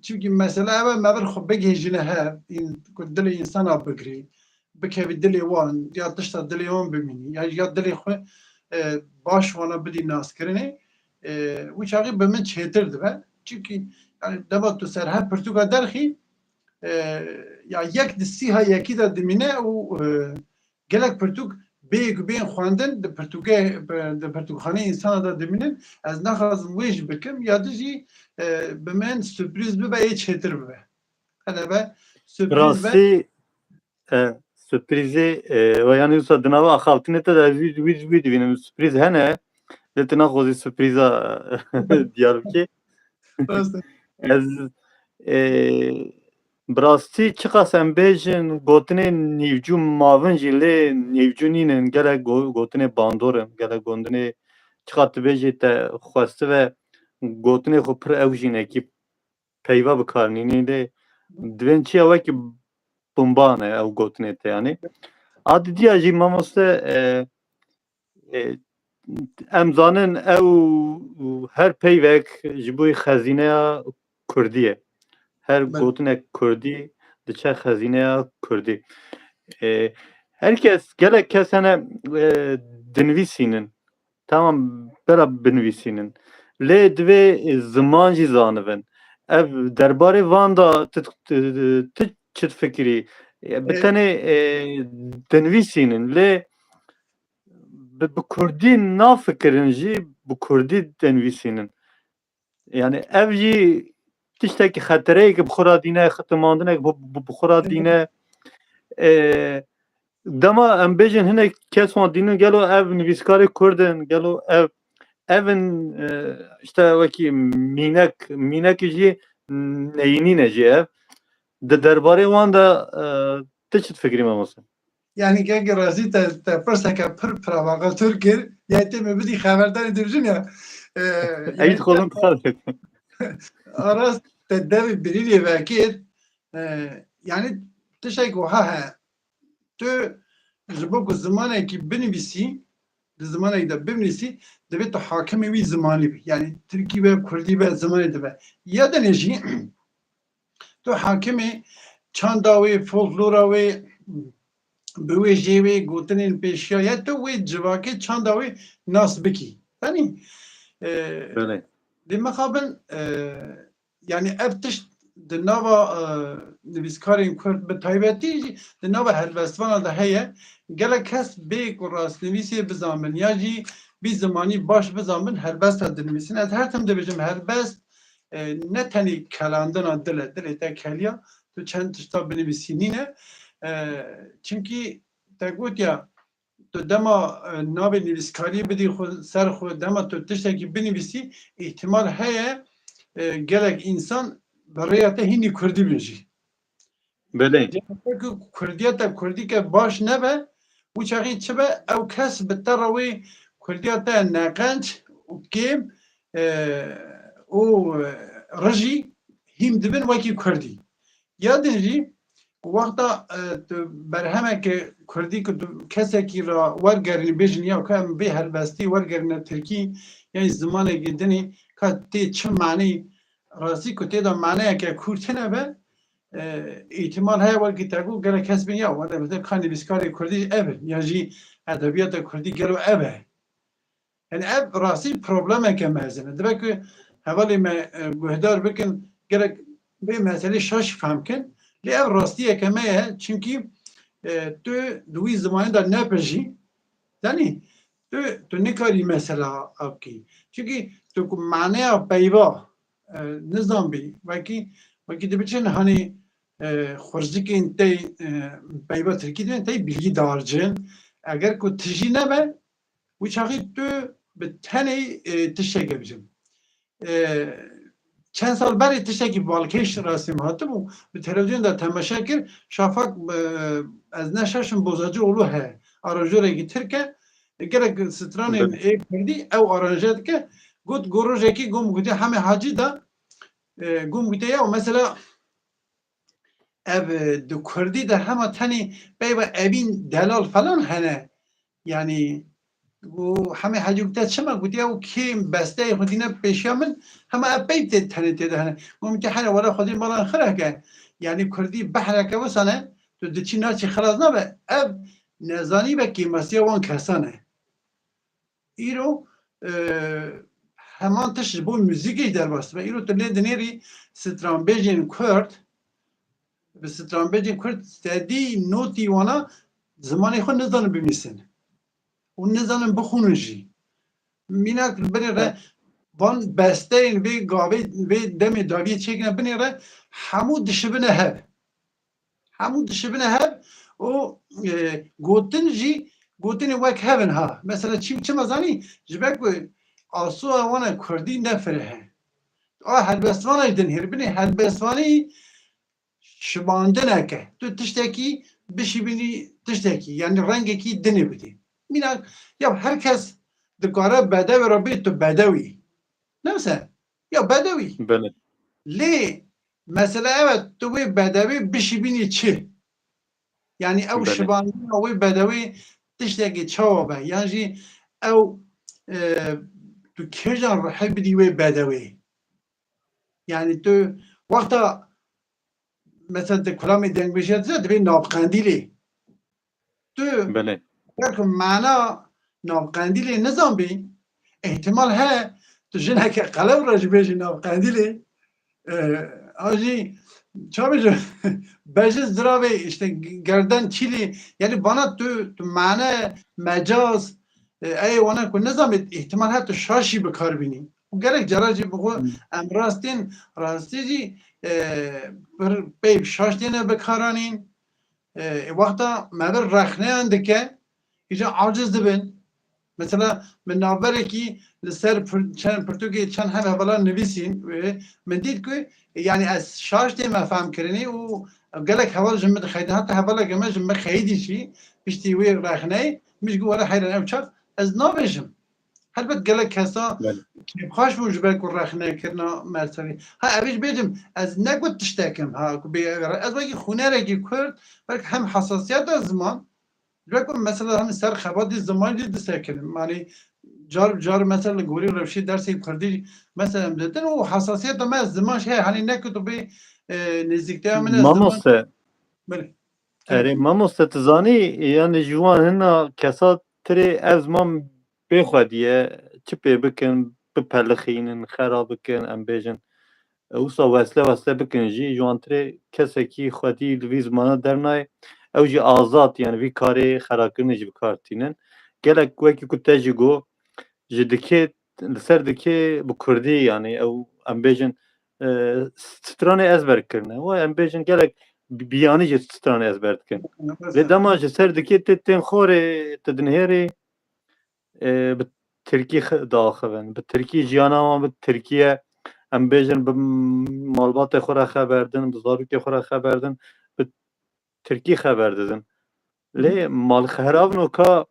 çimkî mesela ev e, me vir xwe bigihîjine hev, în-, ku dilê însana bigirî, bikevî dilê wan, ya tişta dilê wan bimînî, ya, ya dilê xwe, e, baş wana bidî naskirinê, e, wî çaxî bi min çêtir dibe. Çimkî, yani, dema tu serhev pirtûka derxî, e, ya yek di sîha yekî de dimîne û, e, gelek pirtûk bêyî ku bên xwendin, di pirtûkê, di pirtûkxaneyê însana de dimînin. Ez naxwazim wê jî bikim, ya din jî, e, bi min sürprîz bibe, yê çêtir bibe. Hele be, sürprîz be. Rastî, e, sürprîzê, e, we, yani, wisa di nava axaftinê te de ez wî, wî, wî dibînim. Sürprîz hene, lê tu naxwazî sürprîza diyar bikî. Rast e. Ez, e, bi rastî çiqas em bêjin, gotinê nîvcû mavin jî lê nîvcû nînin, gelek go-, gotinê bandor in, gelek gotinê çiqas tu bêjî te xwestibe gotinê xwe pir ew jî nekî peyva bi kar nînî lê divên çiya wekî bomba ne ew gotinê te, yanî. A didiya jî mamoste, e, e, em zanin ew her peyvek ji bo xezîneya Kurdî ye. Her Belê. gotinek Kurdî diçe xezîneya Kurdî. E, her kes, gelek kes hene, e, dinivîsînin. Tamam, bera binivîsînin. Lê divê, e, ziman jî zanibin. Ev derbarê van da tu, tu, tu çi difikirî? E, bi E, tenê, e, dinivîsînin. Lê bi, bi kurdî nafikirin jî, bi kurdî dinivîsînin. Yani ev jî tiştekî xetereyekî bi xwe re dîne, xitimandinek bi, bi, bi xwe re dîne. E, dema em bêjin hinek kes wan dînin, gelo ev nivîskarê Kurd in, gelo ev, ev in, e, işte wekî mînek, mînekî jî neyînî ne jî ev. Di derbarê wan de, e, tu çi difikirî mamoste? Yani gelkî razî te, te pirseke pir provokator kir. Ya tê me bidî xeberdarî dibijin ya. E, Ey yani xwezim dixebitin. Aras te devê birînê vekir. E, yani tiştek wiha he. Tu ji bo ku zimanekî binivîsî, di zimanekî de binivîsî, divê tu hakimê wî zimanî bî. Yani tirkî be, kurdî be, zimanê te be. Ya dinê jî tu hakimê çanda wê, folklora wê, bi wê jê wê, gotinên pêşiya, ya tu wê civakê çanda wê nas bikî. Yanî, e, Belê. Lê mixabin, e, yani ev tişt di nava, e, nivîskarên Kurd bi taybetî jî di nava helbestvana de heye. Gelek kes bê ku rastnivîsê bizanbin ya jî bî zimanî baş bizanbin, helbesta dinivîsin. Ez her tim dibêjim, helbest, e, ne tenê kelandina dil e, dilê te keliya, tu çend tişta binivîsî nîne. E, çimkî te gotiya, tu dema, e, navê nivîskariyê bidî xwe, ser xwe, dema tu tiştekî binivîsî, îhtimal heye, e, gelek însan bi rêya te hînî kurdî bin jî. Belê. Dema ku kurdiya te kurdîke baş nebe, û çaxî çi be, ew kes bi te re wê kurdiya te neqenc û kêm, e, û, e, rijî hîm dibin wekî kurdî. Ya din jî wexta, e, tu berhemeke kurdî ku tu kesekî re wergerînî, bêjin ya ka em vê helbestî wergerîne tirkî, yan zimanekî dinî, ka tê çi manî, rastî ku tê de maneyeke kûr tune be, e, îhtimal heye wekî te got gelek kes bên ya, wele ka nivîskarê kurdî ev in, ya jî edebiyata kurdî gelo ev e. Yani ev rastî problemeke mezin e. Dibe ku hevalê me, e, guhdar bikin, gerek vê meselê şaş fehm kin. Lê ev rastiyeke me ye, çimkî, e, tu di wî zimanê de nepijî, yani tu, tu nikarî mesela ev bikî. Çimkî tu ku maneya peyva, e, nizanbî, wekî, wekî dibiçin hanî, e, xurzikên tey, e, peyva tirkî dibên tey bilgî darcin. Eger ku tijî nebe, Wî çaxî tu bi tenê, e, tiştekê bicim. E, çend sal berê tiştekî balkêş rastî min hatibû, bi televîzyon de temaşe kir, Şafak, e, ez ne şaş im, Bozacıoğlu heye, aranjorekî tirk e, e, gelek stranên Belê. ê kurdî ew aranje dike, got, go rojekî gom gotî Hemê Hacî da, e, gom gotiye ya, mesela, ev, e, di kurdî de hema tenê peyva evîn delal falan hene. Yanî û Hemê Hecî gote çima? Gotiye ew kêm besteyê xwe dîne pêşiya min, hema ev peyv tê, tenê tê de hene. Got min tê hene, wele Xwedê mala xira ke. Yanî kurdî behreke wisa ne, tu diçî naçî xilas nabe. Ev nezanî ve kêmasiya wan kesan e. Îro, e, heman tişt ji bo muzîkê jî derbas dibe. Îro tu lê dinêrî stranbêjên Kurd, bi stranbêjên Kurd sedî notî wana zimanê xwe nizanin binivîsin û nizanin bixwînin jî. Mînak li binê re van besteyên vê gavê, vê demê dawiyê çêkine binê re hemû dişibine hev. Hemû dişibine hev û, e, gotin jî gotinê wek hev in ha. Mesela çi, çima zanî? Ji ber ku asoya wan e kurdî ne fireh e. A helbestvana jî dinhêr binê helbestvanî şibandineke. Tu tiştekî bişibînî tiştekî, yanî rengekî dinê bidî. Mînak, ya her kes dikare bedewê re bê tu bedewî. Ne wisa? Ya bedewî. Belê. Lê mesele ev e, tu wê bedewê bişibînî çi? Yanî ew Belê. şibandina wê bedewê tiştekî çawa be? Yan jî ew, e, tu kêjan rihê bidî wê bedewê? Yanî tu wexta mesela di kulamê dengbêjiya dizê dibê navqendîlê. Tu Belê. belkî mana navqendîlê nizanbî, îhtimal he tu jineke qelew re jî bêjî navqendîlê. E, a jî çawa bêjim, bejin ziravê işte gerden çîlê, yanî vana tu, tu mane mecaz, e, ey wana ku nizanbî, îhtimal he tu şaş jî bi kar bînî. Û gelek cara jî bi xwe Hmm. em rastên, rastî jî, e, bir pey şaş têne bikaranîn. E, wexta me bir rexneyan dike, îca aciz dibin. Mesela min navberekî li ser pir-, çend pirtûkê çend hev hevala nivîsîn, e, min dît ku, e, yanî ez şaş tême fehmkirinê û gelek heval ji min dixeyidin. Heta hevaleke me ji min xeyidî jî piştî wê rexneyê, min jî got, were heyran ew çax ez nabêjim. Helbet gelek kesa Belê. kêfxweş bûn ji ber ku rexnekirina mersevî. Ha, ev jî bêjim, ez ne ku tiştek im, ha, ku bê, ez wekî hunerekî Kurd, belkî hem hesasiyeta ziman, ji ber ku mesela hem ser xebatî ziman jî disekirim. Yanî car bi car mesela li gorî rewşê dersê Kurdî mesela em didin û hesasiyeta me ziman jî heye, hanî ne ku tu bê, e, nêzîkteya min e ziman. Mamoste. Belê. Erê, mamoste, tu zanî, yanî ji wan hina kesa tirê ev ziman bê xwedî ye, çi pê bikin, bipelixînin, xera bikin, em bêjin, e, wisa wesle wesle bikin jî, ji wan tirê kesekî xwedî li vî zimana dernayê, ew jî azad, yanî vî karê xerakirinê jî bi kar tînin. Gelek wekî ku te jî got, ji dikê, li ser dikê bi kurdî, yanî ew, em bêjin, e, stranê ezber kirine. Wa em bêjin gelek bi-, biyanî jî stranê ezber dikin. Lê dema ji ser dikê tê tên xorê, tu dinihêrî, e, bi tirkî xi-, diaxivin. Bi tirkî jiyana wan bi tirkî ye. Em bêjin bi malbatê xwe re xeber din, bi zarokê xwe re xeber din. Bi tirkî xeber didin. Lê mal xeravno ka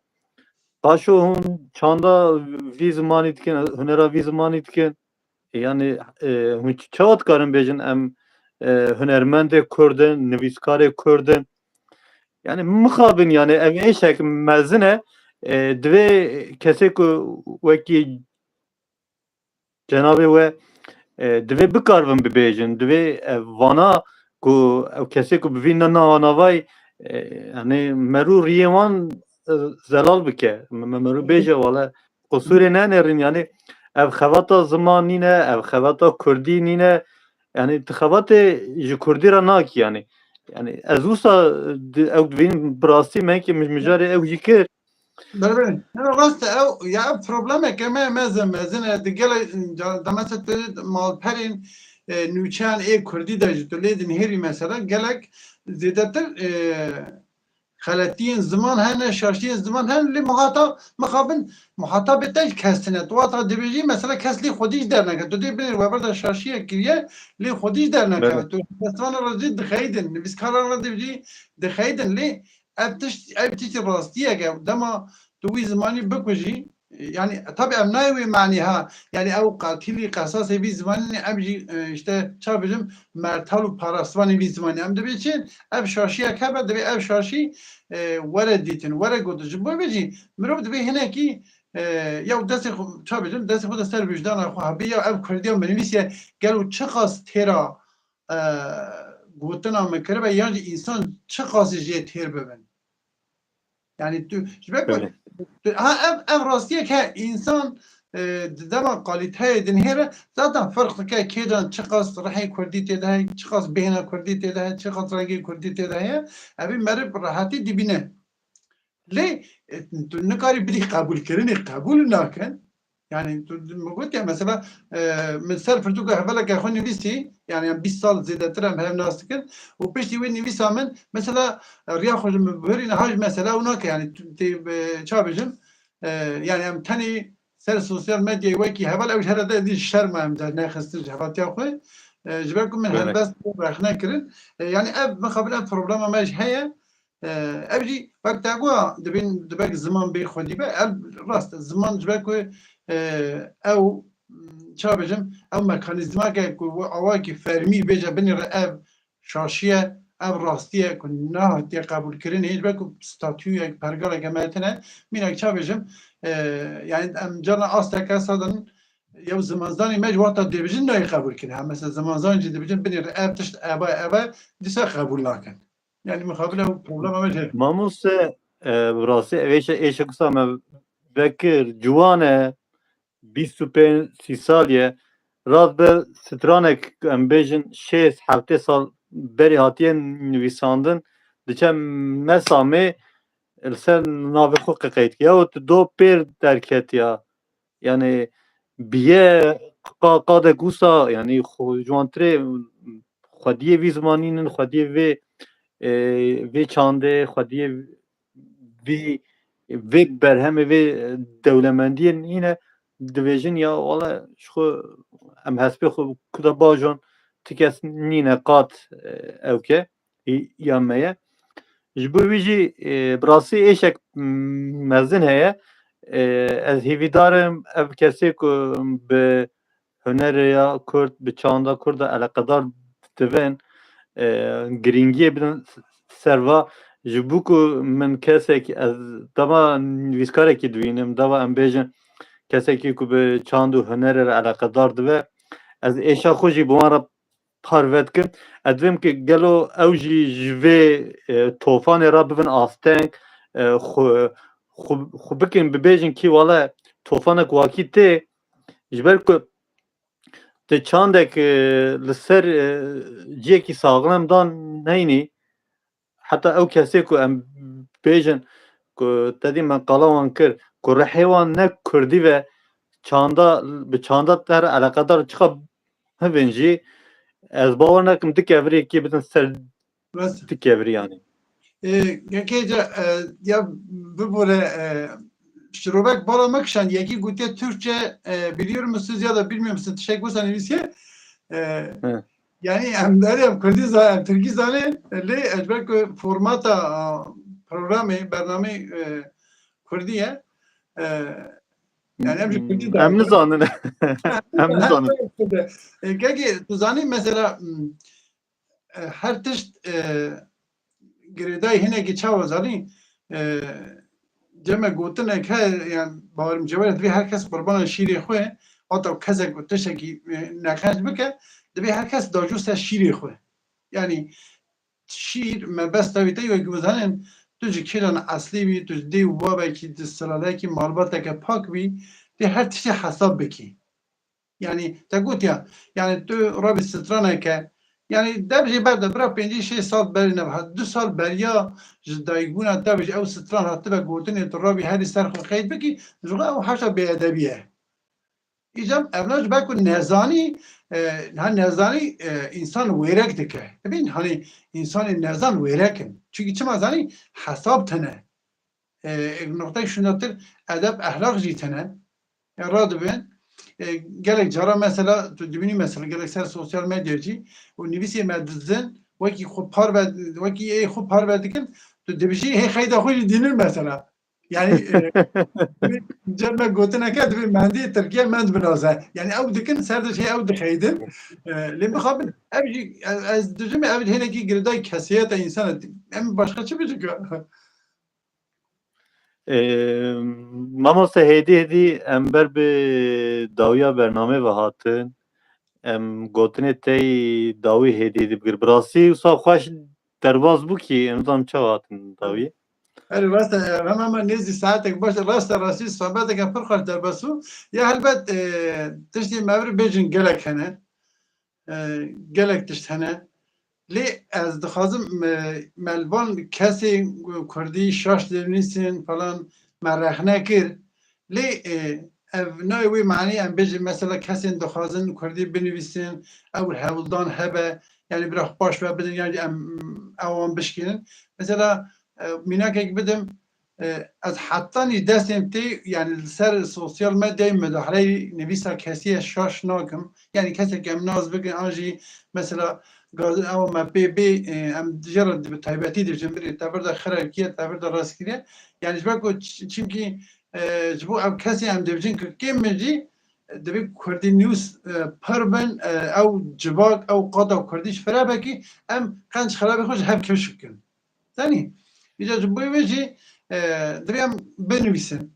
qaşo hûn çanda vî zimanî dikin, hunera vî zimanî dikin. Yanî, e, hûn çawa dikarin bêjin em, e, hunermendê Kurd in, nivîskarê Kurd in? Yanî mixabin, yanî ev êşek mezin e, e, divê kesê ku wekî cenabê we, e, divê bikaribin bibêjin, divê, e, vana ku ew kesê ku bi vî na-, na-, navayî, e, yanî merû riyê wan, e, zelal bike. Me, me, merû bêje, wele qusûrê nenêrin, yanî ev xebata ziman nîne, ev xebata kurdî nîne, yanî tu xebatê ji kurdî re nakî, yanî. Yanî ez wisa di-, ew divîn bi rastî me ki mij-, mijarê ew jî kir. Belê, belê. Ne, rast e, ew, ya ev problemeke me mezin, mezin e, di gelek, ca-, da mesela tu malperên, e, nûçeyan ê kurdî de jî tu lê dinihêrî mesela gelek zêdetir, e, xeletiyên ziman hene, şaşiyên ziman hene, lê muhata-, mixabin, muhatabê te jî kes tine. Tu wata dibêjî mesela kes lê xwedî jî derneke. Tu dê binêr we vir de şaşiyek kiriye, lê xwedî jî derneke. Belê. Tu destvanan re jî dixeyidin, nivîskaran re dibêjî dixeyidin, lê ev tişt, ev tiştî rastiyek e. Dema tu wî zimanî bikujî, yanî, tabî ev nayê wê manî ha, yanî ew qatilî qesasê vî zimanî ne, em jî, e, işte, ça bijim, mertal û parastvanê vî zimanî. Em dibê çi? Ev şaşiyek hebe, divê ev şaşî, e, were dîtin, were gotin. Ji bo vê jî mirov divê hinekî, e, ya destê xwe, ça bijim, destê xwe de ser wijdana xwe hebe, ya ev kurdiya min nivîsiye, gelo çiqas têra e, gotina min kiribe, yan jî însan çiqasî jê têr bibin. Yanî tu, ji ber ku, Belê. tu, ha, ev, ev rastiyek he, însan e, di dema kalîteyê dinihêre, zaten ferq dike kêcan çiqas rihê kurdî tê de heye, çiqas bêhna kurdî tê de heye, çiqas rengê kurdî tê de heye, evî meriv rehetî dibîne. Lê, e, tu nikarî bidî qebûlkirinê, qebûl nakin. Yani tu, tu, min got ya mesela, e, min ser pirtûka hevaleke xwe nivîsî, yani em bîst sal zêdetir em hev nas dikin û piştî wê nivîsa min mesela, e, riya xwe ji min bihurîne, ha ji mesela ew nake, yani tu, tê, e, ça bêjim, e, yani em tenê ser sosyal medyayê wekî heval ew ji here de dî şerma em dernexistin ji hevatiya xwe. E, ji ber ku min Belê. helbest rexne kirin. E, yani ev mixabin ev problema me jî heye. E, ev jî wek te got, dibin, dibek ziman bê xwedî be. Ev rast e, ziman ji ber ku, e, ew, ça bêjim, ew mekanîzmake ku we awakî fermî bêje binêre ev şaşî ye, ev rastî ye ku nehatiye qebûlkirinê, ji ber ku statûyek, pergaleke me tine, mînak ça bêjim, e, yani em carna asteke sadan yew zimanzanî me ji wexta dibêjin nayê qebûlkirin. Ha, mesela zimanzanî jî dibêjin binêre ev tişt eva, eva, dîsa qebûl nakin. Yani mixabin ew problema me jî. Mamoste, e, bi rastî ev êşe, êşe kusa me vekir, ciwan e, bîst û pênc sî sal ye. Rast be stranek, em bêjin şêst heftê sal berî hatiye nivîsandin, diçe Mesamê li ser navê xwe qeqeyt. Ya tu do pêr derketiya. Yani biye qa-, qadek wisa, yani xwe ciwantirê xwediyê vî zimanînin, xwediyê vê, e, vê çandê, xwediyê vê, vê berhemê, vê dewlemendiyê nîne, dibêjin ya wala ji xwe em hespê xwe kuda bajon, ti kes nîne qat, e, ewke, ya me ye. Ji bo wî jî, e, bi rastî êşek, m, mezin heye. E, ez hêvîdar im ev kesê ku bi hunerê ya Kurd, bi çanda Kurd de eleqedar dibin, e, girîngiyê bidin ser va. Ji bo ku min kesek, ez dema nivîskarekî dibînim, dema em bêjin kesekî ku bi çand û hunerê re eleqedar dibe, ez êşa xwe jî bi wan re parve dikim. Ez dibêm ki gelo ew jî ji vê, e, tofanê re bibin asteng, e, xwe, xwe, xwe bikin, bibêjin ki wele tofanek wakî tê, ji ber ku tu çandek, e, li ser, e, cihekî saxlem dan neynî, heta ew kesê ku em bêjin ku te dî me qala wan kir, ku rihê wan ne kurdî ve çanda, bi çanda te re eleqedar çiqa hivên jî, ez bawer nakim du kevirê yekê bidin ser Rast. du kevirî yanî. E, Gekê ca, e, ya bibore, e, şirobek bala me kişand, yekî gotiye Türkçe, e, biliyor musunuz ya da bilmiyor musunuz? Tiştek wisa nivîsiye. E, Hı. Yani em, em Kurdî za-, em Tirkî zanê, lê ez ber ku formata, a, programê, bernamê, e, Kurdî ye. E, yani em ji Kurdî Em nizanin. Em nizanin. E, Kekê, tu zanî mesela, m, e, her tişt, e, girêdayî hinekî çawa zanî, e, cem me gotinek he, yani bawerim cewher divê her kes qurbana şîrê xwe, hata kesek ku tiştekî, e, neqenc bike, divê her kes dajo ser şîrê xwe. Yani şîr mebesta wî te wekî bizanin, tu ji kêlan eslî bî, tu ji dê û babekî, di silaleyekî malbateke pak bî, tê her tiştê hesab bikî. Yani te gotiya, yani tu rabî straneke, yani dev jê berde bira pêncî şêst sal berî nev hat, du sal beriya ji dayikbûna te ji ew stran hatibe gotinê tu rabî herî ser xwe qeyd bikî, ji xwe ew haşa bêedebî ye. Îcam evna ji ber ku nezanî, e, ha nezanî, e, însan wêrek dike. Dibîn, hani însanê nezan wêrek in. Çunkî çima zanî? Hesab tine. E, noqteyê şûndatir edeb, ehlaq jî tine. E, radibin. E, gelek cara mesela, tu dibînî mesela gelek ser sosyal medya jî û nivîsê me dizin, wekî xwe parve, wekî ê xwe parve dikin, tu dibijî hê qeyda xwe jî dînin mesela. Yani, e, cem me gotineke dibê mendê Tirkiye mend binaze. Yani ew dikin, ser de şey ew dixeydin. E, lê mixabin, ev jî, e, ez dijim ev hinekî girêdayî kesiyeta însan e. Em başka çi bijî? E, Mamoste hêdî hêdî em ber bi dawiya bernamê ve hatin. Em gotinê tey dawî hêdî hêdî bigir. Bi rastî wisa xweş derbas bû kî, em zan çawa hatin dawî. Erê, rast e, hema me nêzî saetek baş e, rast e, rastî sohbeteke pir xweş derbas bû. Ya helbet, e, tiştê me vir bêjin gelek hene. E, gelek tişt hene. Lê ez dixwazim, e, me li van kesê kurdî şaş dinivîsin falan me rexne kir. Lê, e, ev nayê wê manî em bêjin mesela kesên dixwazin kurdî binivîsin, ew hewldan hebe, yanî bira xwe paş ve bidin, yanî em ewan bişkînin. Mesela, e, mînakek bidim, e, ez hetanî destên tê, yanî li ser sosyal medyayê mudahaleyê nivîsa kesî ye şaş nakim. Yanî kesek em nas bikin, an jî mesela gazin ew me pê bê, e, em jê re bi taybetî dibêjin, birê te vir de xirevkiye, te vir de rastkiye. Yanî ji ber ku ç-, çimkî, e, ji bo ev kesê em dibêjin ku kêm min jî, e, divê Kurdî News, e, pir bin, e, ew civak, ew qada Kurdî ji fire be kî em qenc xirabê xwe ji hev keş bikin. Tenî, îca ji bo wê jî, e, divê em binivîsin.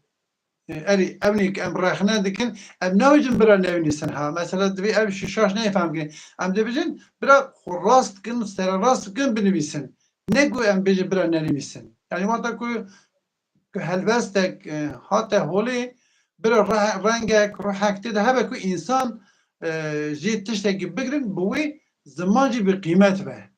E, erê, ew nê ku em rexne dikin, em nabêjin bira newînîsin ha. Mesela divê ev şi-, şaş neyê fehm kirin. Em dibêjin bira xwe rast dikin, sererast dikin, binivîsin. Ne ku em bêjin bira nenivîsin. Yanî wexta ku, ku helbestek, e, hate holê, bira re-, rengek, ruhek tê de hebe ku însan, e, jê tiştekî bigrin, bi wê ziman jî bi qîmet be.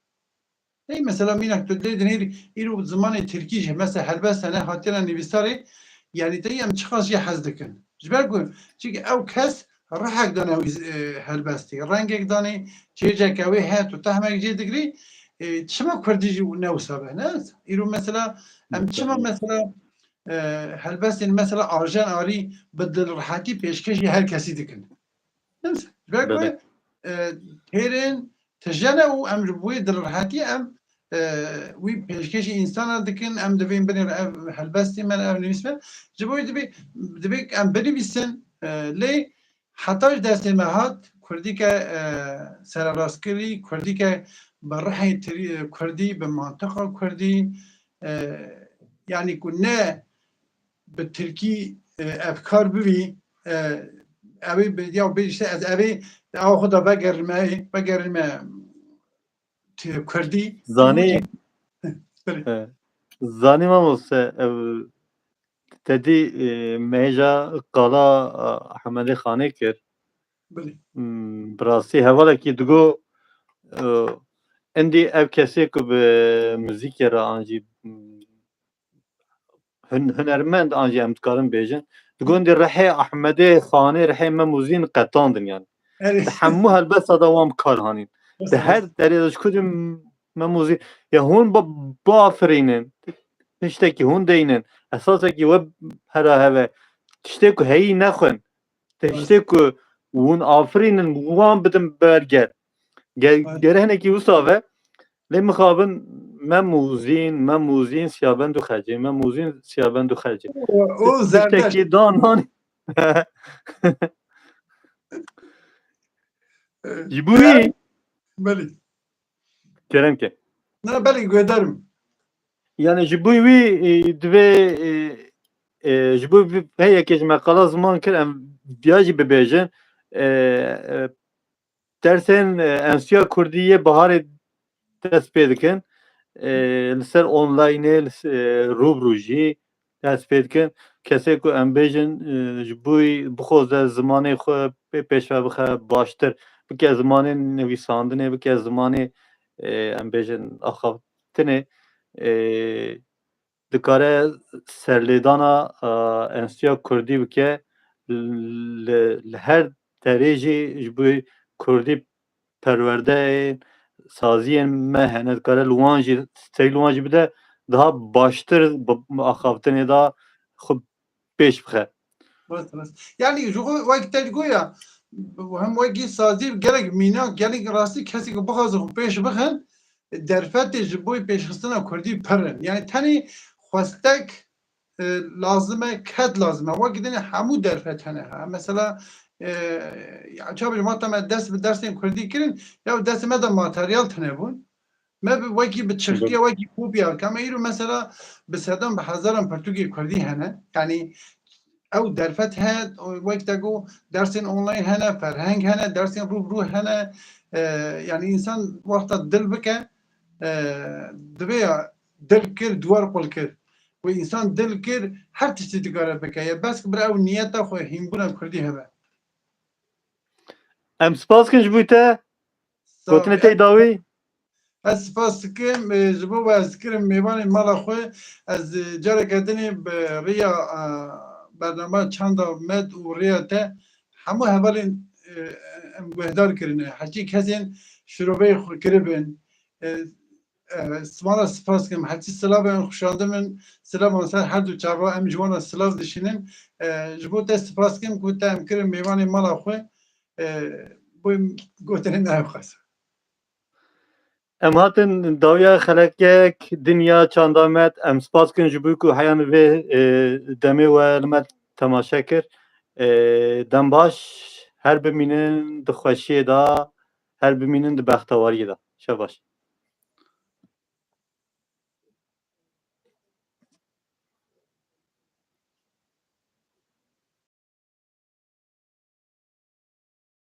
Hey, mesela mînak tu dê dinêrî îro zimanê tirkî jî mesela helbest hene hatine nivîsarê, yanî te em çiqas jê hez dikin. Ji ber ku çimkî ew kes rihek dane wî, e, helbestê, rengek danê, çêceke wê heye, tu tehmek jê digirî, e, çima kurdî jî ne wisa be, ne? Îro mesela em çima mesela, e, helbestên mesela Arjen Arî bi dilrehetî pêşkêşî her kesî dikin. Ji ber ku, Belê. e, têrên tije ne û em ji bo wê dilrehetî em, e, wî pêşkêşî însana dikin, em divên binêrin ev helbestê me, ev nivîs me. Ji bo wê dibê, dibê em binivîsin, e, lê heta ji destê me hat, kurdîke, e, sererastkirî, kurdîke bi rihê tirî-, kurdî, bi mantiqa kurdî, e, yanî ku ne bi tirkî, e, ev kar bibî, e, ew ê bi, ya bê işte ez ev ê awa xwe da vegerime, vegerime ti-, kurdî. Zanî, Belê. e, zanî mamoste, ev te dî, e, me hêja qala, e, Ehmedê Xanê kir. Belê. Hmm, bi rastî hevalekî digo, e, endî ev kesê ku bi muzîkê re an jî, hmm, hun-, hunermend an jî em dikarin bêjin. Di gundê rihê Ehmedê Xanê, rihê Mem û Zîn qetandin yani. Erê. Di hemû helbesta de wan bi kar hanîn. Di her derê de ji ku dî Mem û Zîn, ya hûn bi-, biafirînin. Tiştekî hûn deynin. Esasekî we hera heve. Tiştê ku heyî nexwin. Tiştê ku hûn afirînin, wan bidin ber gel. Gel-, gere hinekî wisa ve. Lê mixabin Mem û Zîn, Mem û Zîn siyabend û xecê, Mem û Zîn siyabend û xecê. O, o zerdeşt. Tiştekî dan han. Ji bo wî Belê. Kerem ke. Na, belê, guhdarim. Yani ji bo wî, e, divê, e, e, ji bo vê, vê yekê ji me qala ziman kir, em viya jî bibêjin. E, e, dersên, e, Enstîtuya Kurdî yê biharê dest pê dikin. E, li ser onlaynê, li se-, e, rû bi rû jî dest pê dikin. Kesê ku em bêjin, e, ji bo wî bixwaze zimanê xwe pê pêşve bixe baştir, bike zimanê nivîsandinê, bike zimanê, e, em bêjin axaftinê, e, dikare serlêdana, e, Enstîtuya Kurdî bike li, li her derê jî ji bo kurdî perwerdeyên saziyên me hene, dikare li wan jî, stey li wan jî bide, daha baştir bi, bi axaftinê de xwe pêş bixe. Rast, rast. Yani ji xwe wek te digoya, hem wekî sazî gelek mînak, gelek rastî kesê ku bixwaze xwe pêş bixin, derfetê ji bo pêşxistina kurdî pir in. Yani tenê xwestek, e, lazim e, ked lazim e. Wekî dinê hemû derfet hene. Ha, mesela, e, ya, çawa bêjim, wexta me dest bi dersên kurdî kirin, ya destê me de materyal tune bûn. Me bi, wekî bi çirtiye, wekî kopya. Ka me îro mesela bi sedan, bi hezaran pirtûkê kurdî hene. Yani ew derfet hene, wek te got, dersên online hene, ferheng hene, dersên rû bi rû hene. E, yani însan wexta dil bike, e, divê ya dil kir, duwar qul kir. Ku însan dil kir, her tiştî dikare bike. Ya bes ku bira ew niyeta xwe hînbûna kurdî hebe. Em spas kin ji bo te. Gotinê tey dawî. Ez spas dikim e, ji bo we ez dikirim mêvanê mala xwe. Ez e, careke dinê bi riya e, bernama Çanda Med û riya te hemû hevalên e, em guhdar kirine. Heçî kesên şiroveyê xwe kiribin. E, e, Sima re spas dikim. Heçî silavên xuşandimin, silavan ser her du çava em ji wan re silav dişînin. E, ji bo te spas dikim ku te em kirin mêvanê mala xwe. E, Bo gotinê me ew qas. Em hatin dawiya xelekek dinya Çanda Med. Em spas kin ji bo ku heyan vê e, demê we li me temaşe kir. E, dem baş, her bimînin di xweşiyê de, her bimînin di bextewariyê de. Şev baş.